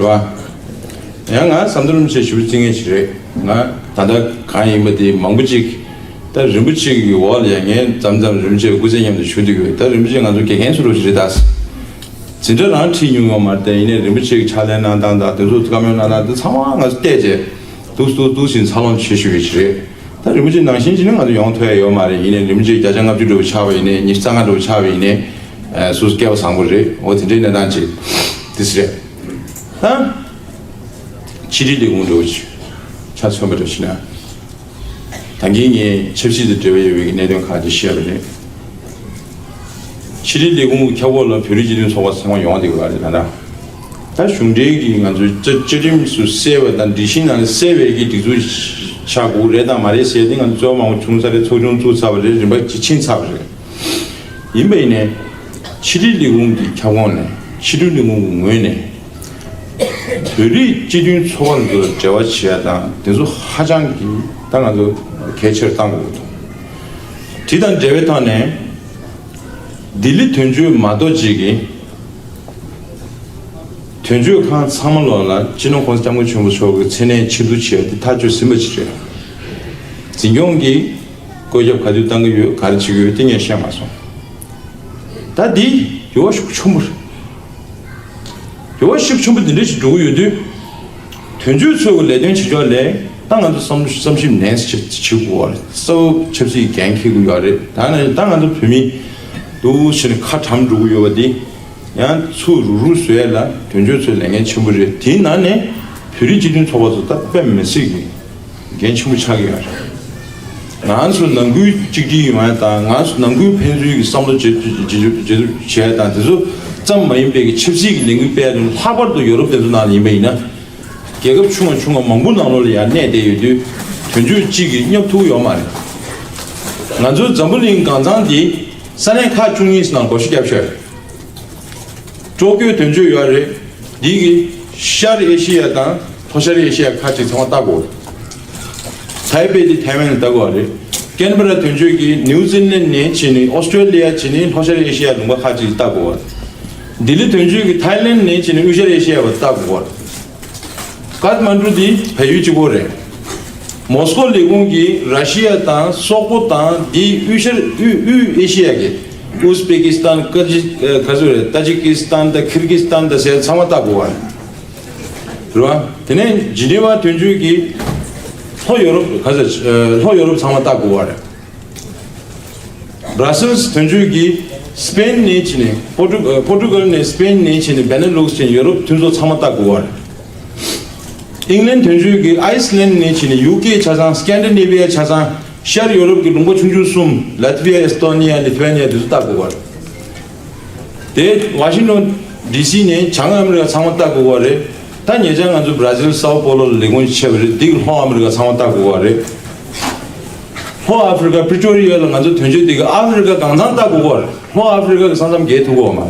རེད་བ། ཡང་ང་ཟམ་གདོང་རིན་པོ་ཆེ་ཞེ་པོ་བརྩི་མཁན་ཞིག་རེད། ང་ད་ལྟ་གང་ཡིན་པ་དེ་མང་པོ་ཅིག་ད་རིན་པོ་ཆེ་གི་འོག་ལ་ཡང་ངས་མཚམས་མཚམས་རིན་པོ་ཆེ་སྐུ་ཚེ་མཉམ་དུ་བཞུགས་བསྡད་ཀྱི་ཡོད། ད་རིན་པོ་ཆེ་ང་ཚོ་དགེ་རྒན་ཚོ་ལོ་ཞིག་རེད་ད། འཛིན་གྲྭ་རང་ཁྲིད་མྱོང་ཡོད་མ་རེད། ད་ཡིན་ནའི་རིན་པོ་ཆེ་གི་ཕྱག་ལས་གནང་སྟངས་དང་དེ་ཚོ་བཀའ་མོལ་གནང་སྟངས་དེ་ཚང་མ་ང་ཚོ་བལྟས་རྗེས་འདུག་འདུག་འདུག་བཞིན་འཚར་ལོངས་བྱེད་ཤུགས་ཡོད་ཞིག་རེད། ད་རིན་པོ་ཆེ་ནང་བཞིན་ཅིག་ནི་ང་ཚོ་ཡོང་ཐུབ་ཡ་ཡོད་མ་རེད། ཡིན་ནའི་རིན་པོ་ཆེ་བརྒྱ་ཆ་ལྔ་བཅུ་འདྲ་བོ་ཆགས་པ་ཡིན་ནའི་ཉི་ཤུ་རྩ་ལྔ་འདྲ་བོ་ཆགས་པ་ཡིན་ནའི་སོ་སོ་སྐལ་བ་བཟང་པོ་རེད། འོ་དེ་འདྲའི་གནས་སྟངས་ཅིག་དེ་ཚོ་རེད། ད་ཕྱི་དྲིལ་ལས་ཁུངས་འདྲ་བོ་ཆ་མཚོན་པ་འདྲ་བྱས་ན། ད་གིན་ངས་ཆབ་སྲིད་དང་འབྲེལ་བ་ཡོད་པའི་གནད་དོན་ཁག་ཅིག་བཤད་པ་རེད། ཕྱི་དྲིལ་ལས་ཁུངས་ཀྱི་ཁྱབ་ཁོངས་ལ་བོད་རིགས་སྤྱི་མཐུན་ཚོགས་པ་ཚང་མ་ཡོང་བསྡད་ཡོད་རེད་ད་ལྟ། ད་གཞུང་འབྲེལ་གྱི་ང་ཚོའི་བཅའ་བཅའ་ཁྲིམས་སུ་གསལ་བ་དང་སྒྲིག་གཞི་ནང་ལ་གསལ་བའི་གི་སྒྲིག་འཛུགས་ཆགས་དགོས་རེད་དང་མ་རེད་ཟེར་ཏེ་ང་ཚོ་རྩོད་པ་མང་པོ་བྱུང་ཚར་རེད། ཚོགས་ཆུང་བཙུགས་ཚར་བ་རེད། རིམ་པ་ཅིག་ཕྱིན་ཚར་བ་རེད། ཡིན་པ་ཡིན་ནའི་ཕྱི་དྲིལ་ལས་ཁུངས་ཀྱི་ཁྱབ་ཁོངས་ནས་ ཕྱི་དྲིལ་ལས་ཁུངས་ཀྱི་ངོས་ནས་བོད་རིགས་སྤྱི་མཐུན་ཚོགས་པ་ཚོ་འབྲེལ་བ་བྱེད་ཡ་དང་དེ་ཚོ་ཧ་ཅང་གི་ད་ང་ཚོ་གལ་ཆེར་བཏང་དགོས་འདུག་དེ་དང་འབྲེལ་བའི་ཐོག་ནས་ལྡི་ལི་དོན་གཅོད་མ་གཏོགས་ཅིག་གིས་དོན་གཅོད་ཁང་ཚང་མ་ལོག་ལ་སྤྱི་ནོར་༸གོང་ས་༸སྐྱབས་མགོན་ཆེན་པོ་མཆོག་གི་མཚན་གནས་ཆེད་བསྡུ་བྱས་ཏེ་ཐག་གཅོད་ཟིན་པ་ཅིག་རེད། འཛིན་སྐྱོང་གིས་བཀོད་ཁྱབ་ག་དུས་བཏང་གི་ཡོད་ག་རེ་བྱེད་ཀྱི་ཡོད་དེ་ངས་བཤད་མ་སོང་། ད་འདི་འགྱུར་བ་ཤུགས་ཆེན་པོ་རེད། འགྱུར་བ་ཤུགས་ཆེན་པོ་འདི་འདྲ་ཞིག་འགྲོ་གི་ཡོད་དུས། དོན་གཅོད་ཚོས་ཀྱི་ལས་དོན་བྱེད་ཕྱོགས་ལས་ད་ང་ཚོ་བསམ་བསམ་ཞིབ་ནན་བྱེད་བྱེད་དགོས་པ་རེད། གསར་པ་ཆབ་སྲིད་འགན་འཁྱེར་དགོས་ཡོད་རེད། ད་ནི་ད་ང་ཚོ་བོད་མི་འདུག་ཕྱིར་ཁ་གྲམ་འགྲོ་གི་ཡོད་པ་འདི་ཡང་ཚུར་རུག་རུག་བཟོ་ཡ་ལ་དོན་གཅོད་ཚོའི་ལས་འགན་ཆེན་པོ་རེད། དེའི་ནང་ནས་བོད་རིགས་སྤྱི་མཐུན་ཚོགས་པ་ཚོ་ད་དཔེ་མི་སྲིད་ཀྱི་འགན་ཆེན་པོ་ཆགས་ཀྱི་ཡོད་རེད། ང་ཚོ་ནང་ཁུལ་གཅིག་སྒྲིལ་ཡོང་ཡ་དང་ང་ཚོ་ནང་ཁུལ་ཕན་ཚུན་གྱི་བསམ་བློ་བརྗེ་བརྗེ་བརྗེ་བརྗེ་བྱེད་ཡ་དང་དེ་ཚོ་ཙམ་མ་ཡིན་པའི་གི་ཆབ་སྲིད་ཀྱི་ལས་འགུལ་སྤེལ་ཡ་ལྷག་པར་དུ་ཡོ་རོབ་དེ་ཚོ་ནང་ལ་ཡིན་པ་ཡིན་ན། རྒྱལ་ཁབ་ཆུང་བ་ཆུང་བ་མང་པོ་ནང་ལོགས་ལ་ཡང་གནས་བསྡད་ཡོད་དུས་དོན་གཅོད་གཅིག་གིས་སྙོབ་ཐུབ་ཡོད་མ་རེད། ང་ཚོའི་འཛམ་བུ་གླིང་གང་ཚང་འདི་ས་གནས་ཁག་བཅུ་གཉིས་ནང་བགོ་བཤའ་བརྒྱབ་ཤག་ཀྲོ་ཀྱོའི་དོན་གཅོད་ཡོད་རེད། འདི་གི་ཤར་ཨེ་ཤི་ཡ་དང་ལྷོ་ཤར་ཨེ་ཤི་ཡ་ཁག་ཅིག་ཚང་མ་ལྟ་དགོས། ཐའེ་པེ་འདི་ཐའེ་ཝན་ལ་ལྟ་དགོས་རེད། ཀན་བྷ་ར་དོན་གཅོད་ཀྱིས་ནིའུ་ཛི་ལན་ནས་བྱས་ནས་ཨོ་སི་ཀྲོ་ལི་ཡ་བྱས་ནས་ལྷོ་ཤར་ཨེ་ཤི་ཡ་ལུང་པ་ཁག་ཅིག་ལྟ་དགོས། ལྡི་ལི་དོན་གཅོད་ཀྱིས་ཐའེ་ལན་ནས་བྱས་ནས་དབུས་ཤར་ཨེ་ཤི་ཡ་བ་ལྟ་དགོས། ཀཏ་མན་གྲུ་འདི་བལ་ཡུལ་གཅིག་པོ་རེད། མོ་སི་ཀོ་ལས་ཁུངས་ཀྱིས་ར་ཤི་ཡ་དང་སོག་པོ་དང་འདིའི་དབུས་ཤར་དབུས་དབུས་ཨེ་ཤི་ཡ་གི་ཨུ་སི་པེ་ཀི་སི་ཐན་ཀ་ཅི་ཨ་ག་ཚོད་རེད། ཏ་ཇི་ཀི་སི་ཐན་དང་ཁིར་གི་སི་ཐན་དང་ཟེར་ཚང་མ་ལྟ་དགོས་པ་རེད་བ། དེ་ནས་ཇི་ནི་ཝ་དོན་གཅོད་ཀྱིས་ལྷོ་ཡོ་རོབ་ག་ཚོད་ཨ་ལྷོ་ཡོ་རོབ་ཚང་མ་ལྟ་དགོས་པ་རེད། བྷ་ར་སིལ་དོན་གཅོད་ཀྱིས་སི་པེན་ནས་བྱས་ནས་པོར་ཀྲུ་ཨ་པོར་ཀྲུ་གལ་ནས་སི་པེན་ནས་བྱས་ནས་བེ་ནེ་ལུག་སི་བྱས་ནས་ཡོ་རོབ་མཐུན་ཚོགས་ཚང་མ་ལྟ་དགོས་པ་རེད། ཨིང་ལན་དོན་གཅོད་ཀྱིས་ཨའི་སི་ལན་ནས་བྱས་ནས་ཡུ་ཀེ་ཆ་ཚང་སི་ཀན་ཌི་ནེ་བི་ཡ་ཆ་ཚང་ཤར་ཡོ་རོབ་ཀྱི་ལུང་པ་ཆུང་ཆུང་གསུམ་ལ་ཐི་བི་ཡ་ཨེ་སི་ཏོ་ནི་ཡ་ལི་ཐི་ཝེ་ནི་ཡ་དེ་ཚོ་ལྟ་དགོས་པ་རེད། དེ་ཝ་ཤིང་ཊོན་ཌི་སི་ནས་བྱང་ཨ་མི་རི་ཀ་ཚང་མ་ལྟ་དགོས་པ་རེད། ད་ཉེ་ཆར་ང་ཚོ་བྷ་ར་ཟིལ་སའོ་པོ་ལོ་ལ་ལས་ཁུངས་ཕྱེ་བ་རེད། འདི་གི་ལྷོ་ཨ་མི་རི་ཀ་ཚང་མ་ལྟ་དགོས་པ་རེད། ལྷོ་ཨ་ཧྥི་རི་ཀ་པི་ཊོ་རི་ཡ་ལ་ང་ཚོ་དོན་གཅོད་འདི་གི་ཨ་ཧྥི་རི་ཀ་གང་ཚང་ལྟ་དགོས་པ་རེད། ལྷོ་ཨ་ཧྥི་རི་ཀ་གི་ས་མཚམས་བརྒལ་ཐུབ་ཀྱི་ཡོད་མ་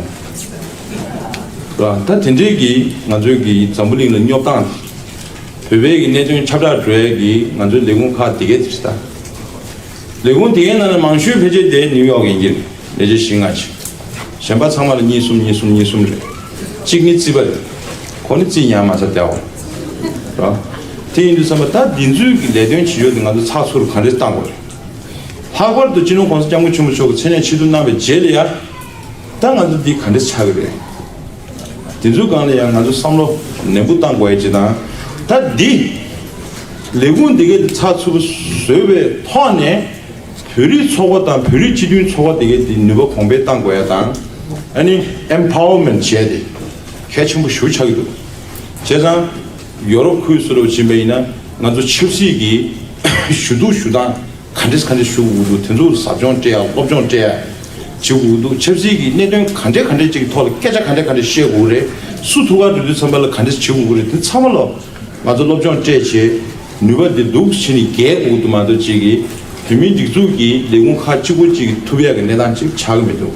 རེད། ད་དེ་འདྲའི་གི་ང་ཚོའི་གི་འཛམ་བུ་གླིང་ལ་སྙོབ་སྟངས་བོད་པའི་གི་གནད་དོན་ཁྱབ་བསྒྲགས་འགྲོ་ཡ་གི་ང་ཚོའི་ལས་ཁུངས་ཁག་དེ་གའི་དེ་རེད་ད། ལས་ཁུངས་དེ་གའི་ནང་ནས་མང་ཤོས་ཕལ་ཆེར་དེ་ནིའུ་ཡོག་ཡིན་གྱི་རེད། ལས་བྱེད་བཞི་ལྔ་ཅིག་གཞན་པ་ཚང་མ་ལ་གཉིས་གསུམ་གཉིས་གསུམ་གཉིས་གསུམ་རེད། གཅིག་ནི་རྩིས་པ་རེད། ཁོ་ནི་རྩིས་ཉར་མ་ཚར་བསྡད་པ་རེད། དེ་ཡིན་དུས་ཙམ་པ་ད་འདི་ཚོའི་གི་ལས་དོན་བྱེད་ཕྱོགས་དེ་ང་ཚོ་ཚགས་ཚུད་ག་འདྲས་བཏང་དགོས་རེད། ལྷག་པར་དུ་སྤྱི་ནོར་༸གོང་ས་༸སྐྱབས་མགོན་ཆེན་པོ་མཆོག་གི་མཚན་གནས་ཆེད་བསྡུ་གནང་བའི་རྗེས་ལ་ཡ། ད་ང་ཚོ་འདི་ག་འདྲས་ཆགས་ཀྱི་རེད། དེ་ཚོའི་སྒང་ལ་ཡང་ང་ཚོ་བསམ་བློ་ནན་པོ་བཏང་དགོས་ཡ་ཅིག་དང་། ད་འདི་ལས་ཁུངས་འདི་གའི་ཚགས་ཚུད་པོ་བཟོས་པའི་ཐོག་ནས་བོད་རིགས་ཚོགས་པ་དང་བོད་རིགས་སྤྱི་མཐུན་ཚོགས་པ་འདི་གའི་འདི་ནུས་པ་གོང་འཕེལ་བཏང་དགོས་ཡ་དང་། ཨ་ནི་ཨེམ་པ་ཝར་མེན་ཊི་བྱས་ཏེ་གལ་ཆེན་པོ་ཞེ་པོ་ཆགས་ཀྱི་འདུག་བྱས་ཙང་ཡོ་རོབ་ཁུལ་སུ་རུ་ཕྱིན་པ་ཡིན་ན་ང་ཚོ་ཆབ་སྲིད་ཀྱི་ཞུ་གཏུག་ཞུ་སྟངས། ག་འདྲས་ག་འདྲས་ཞུ་དགོས་འདུག་དེ་ཚོ་ཟབ་སྦྱོང་སྤྲད་ཡ་སློབ་སྦྱོང་སྤྲད་ཡ་བྱེད་དགོས་འདུག་ཆབ་སྲིད་ཀྱི་གནད་དོན་ག་འདྲས་ག་འདྲས་ཅིག་ཐོག་ལ་སྐད་ཆ་ག་འདྲས་ག་འདྲས་བཤད་དགོས་རེད། སུ་ཐུག་ག་འགྲོ་དུས་ཙམ་པ་ལ་ག་འདྲས་བྱེད་དགོས་རེད། དེ་ཚང་མ་ལ་ང་ཚོ་སློབ་སྦྱོང་སྤྲད་བྱས་ནུས་པ་འདི་འདུག་བྱས་ནས་རྒྱས་དགོས་འདུག་མ་གཏོགས་ཅིག་གི་བོད་མིའི་སྒྲིག་འཛུགས་ཀྱི་ལས་ཁུངས་ཁག་གཅིག་པོ་ཅིག་གིས་ཐུབ་ཡ་གི་གནས་སྟངས་ཅིག་ཆགས་ཀྱི་མི་འདུག་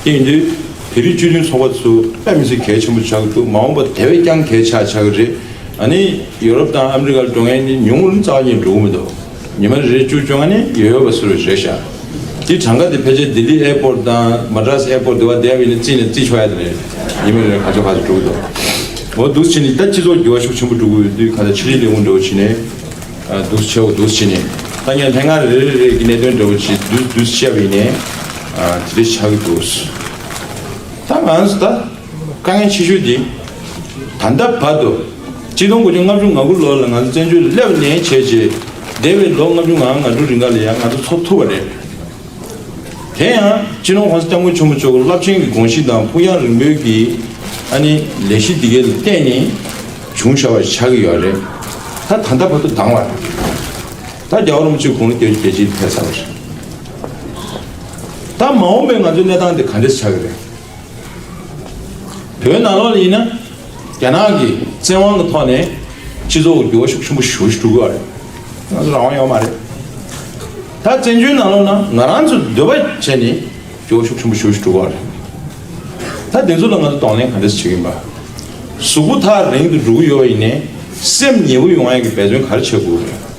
དེ་ཡིན་དུས་བོད་རིགས་སྤྱི་མཐུན་ཚོགས་པ་ཚོ་དཔེ་མི་སྲིད་གལ་ཆེན་པོ་ཆགས་ཀྱི་འདུག་མ་འོངས་པ་དེ་བས་ཀྱང་གལ་ཆེ་ཆགས་ཀྱི་རེད། ཨ་ནི་ཡོ་རོབ་དང་ཨ་མི་རི་ཀར་འགྲོ་མཁན་ནི་ཉུང་རུ་རྩ་བ་ཉིད་འགྲོ་གི་མི་འདུག་ཉི་མ་རེ་རེ་བཅུ་བཅོ་ལྔ་ནི་ཡོད་ཡོད་པ་སུ་རུ་རེད་ཤག་འདི་གྲངས་ཀ་དེ་ཕལ་ཆེར་ལྡི་ལི་ཨེར་པོར་ཊི་དང་མ་ཌ་རཱས་ཨེར་པོར་ཊི་དེ་བ་དེ་བ་ཡིན་ན་རྩིས་ནས་རྩིས་ཆོག་ཡ་དེ་རེད། ཉི་མ་རེ་རེ་ག་ཚོད་ག་ཚོད་འགྲོ་གི་འདུག་འོ་འདུག་བྱས་ནས་ད་སྤྱི་ཚོགས་འགྱུར་བ་ཤུགས་ཆེན་པོ་འགྲོ་གི་ཡོད་དུས་ག་ཚོད་ཕྱི་དྲིལ་ལས་ཁུངས་འགྲོ་བྱས་ནས་འདུག་བྱས་འོ་འདུག་བྱས་ནས་ད་ངས་ལྷན་ཁང་རེ་རེ་རེ་གི་གནད་དོན་འགྲོ་བྱས་འདུག་འདུག་བཤད་པ་ཡིན་ནས་དེ་འདྲ་ཆགས་ཀྱི་འདུག་ད་ང་ཚོ་ད། དཀའ་ངལ་ཆེ་ཤོས་དེ། ད་ལྟ་བར་དུ། ཆིག་སྟོང་དགུ་བརྒྱ་ལྔ་བཅུ་ང་དགུ་ལོ་ལ་ང་ཚོ་བཙན་བྱོལ་ལ་སླེབས་ནས་བྱས་རྗེས། འདས་པའི་ལོ་ལྔ་བཅུ་ང་ལྔ་དྲུག་རིང་ག་ལ་ཡང་ང་ཚོ་འཚོ་ཐུབ་པ་རེད། དེ་ཡང་སྤྱི་ནོར་༸གོང་ས་༸སྐྱབས་མགོན་ཆེན་པོ་མཆོག་གི་རླབས་ཆེན་གྱི་དགོངས་གཞི་དང་ཕུགས་རྒྱང་རིང་པོའི་གི་ཨ་ནི་ལས་གཞི་འདི་གའི་ལ་བརྟེན་ནས་བྱུང་བཞག་པ་ཆགས་ཀྱི་ཡོད་རེད། ད་ད་ལྟ་བར་དུ་འདང་བ་རེད། ད་རྒྱལ་བ་རིན་པོ་ཆེ་དགུང་ལོ་བརྒྱད་ཅུ་གྱ་གཅིག་ཕེབས་ཚར་བ་རེད། ད་མ་འོངས་པའི་ང་ཚོའི་གནས་སྟངས་དེ་ག་འདྲས་ཆགས་ཀྱི་རེད། བོད་ནང་ལོགས་ལ་ཡིན་ན། རྒྱ་ནག་གི་བཙན་དབང་གི་ཐོག་ནས་སྤྱི་ཚོགས་ཀྱི་འགྱུར་བ་ཤུགས་ཆེན་པོ་ཞེ་པོ་ཞིག་འགྲོ་གི་ཡོད་རེད། ང་ཚོ་རང་དབང་ཡོད་མ་རེད། ད་བཙན་བྱོལ་ནང་ལོགས་ན་ང་རང་ཚོ་འདོད་པ་བྱས་ནས་འགྱུར་བ་ཤུགས་ཆེན་པོ་ཞེ་པོ་ཞིག་འགྲོ་གི་ཡོད་རེད། ད་དེ་ཚོ་ལ་ང་ཚོ་གདོང་ལེན་ག་འདྲ་བྱེད་ཀྱི་ཡིན་པ། གཟུགས་པོ་ཐག་རིང་དུ་འགྲོ་གི་ཡོད་པ་ཡིན་ནའི་སེམས་ཉེ་བོ་ཡོང་ཡ་གི་འབད་བརྩོན་ག་རེ་བྱེད་དགོས་རེད།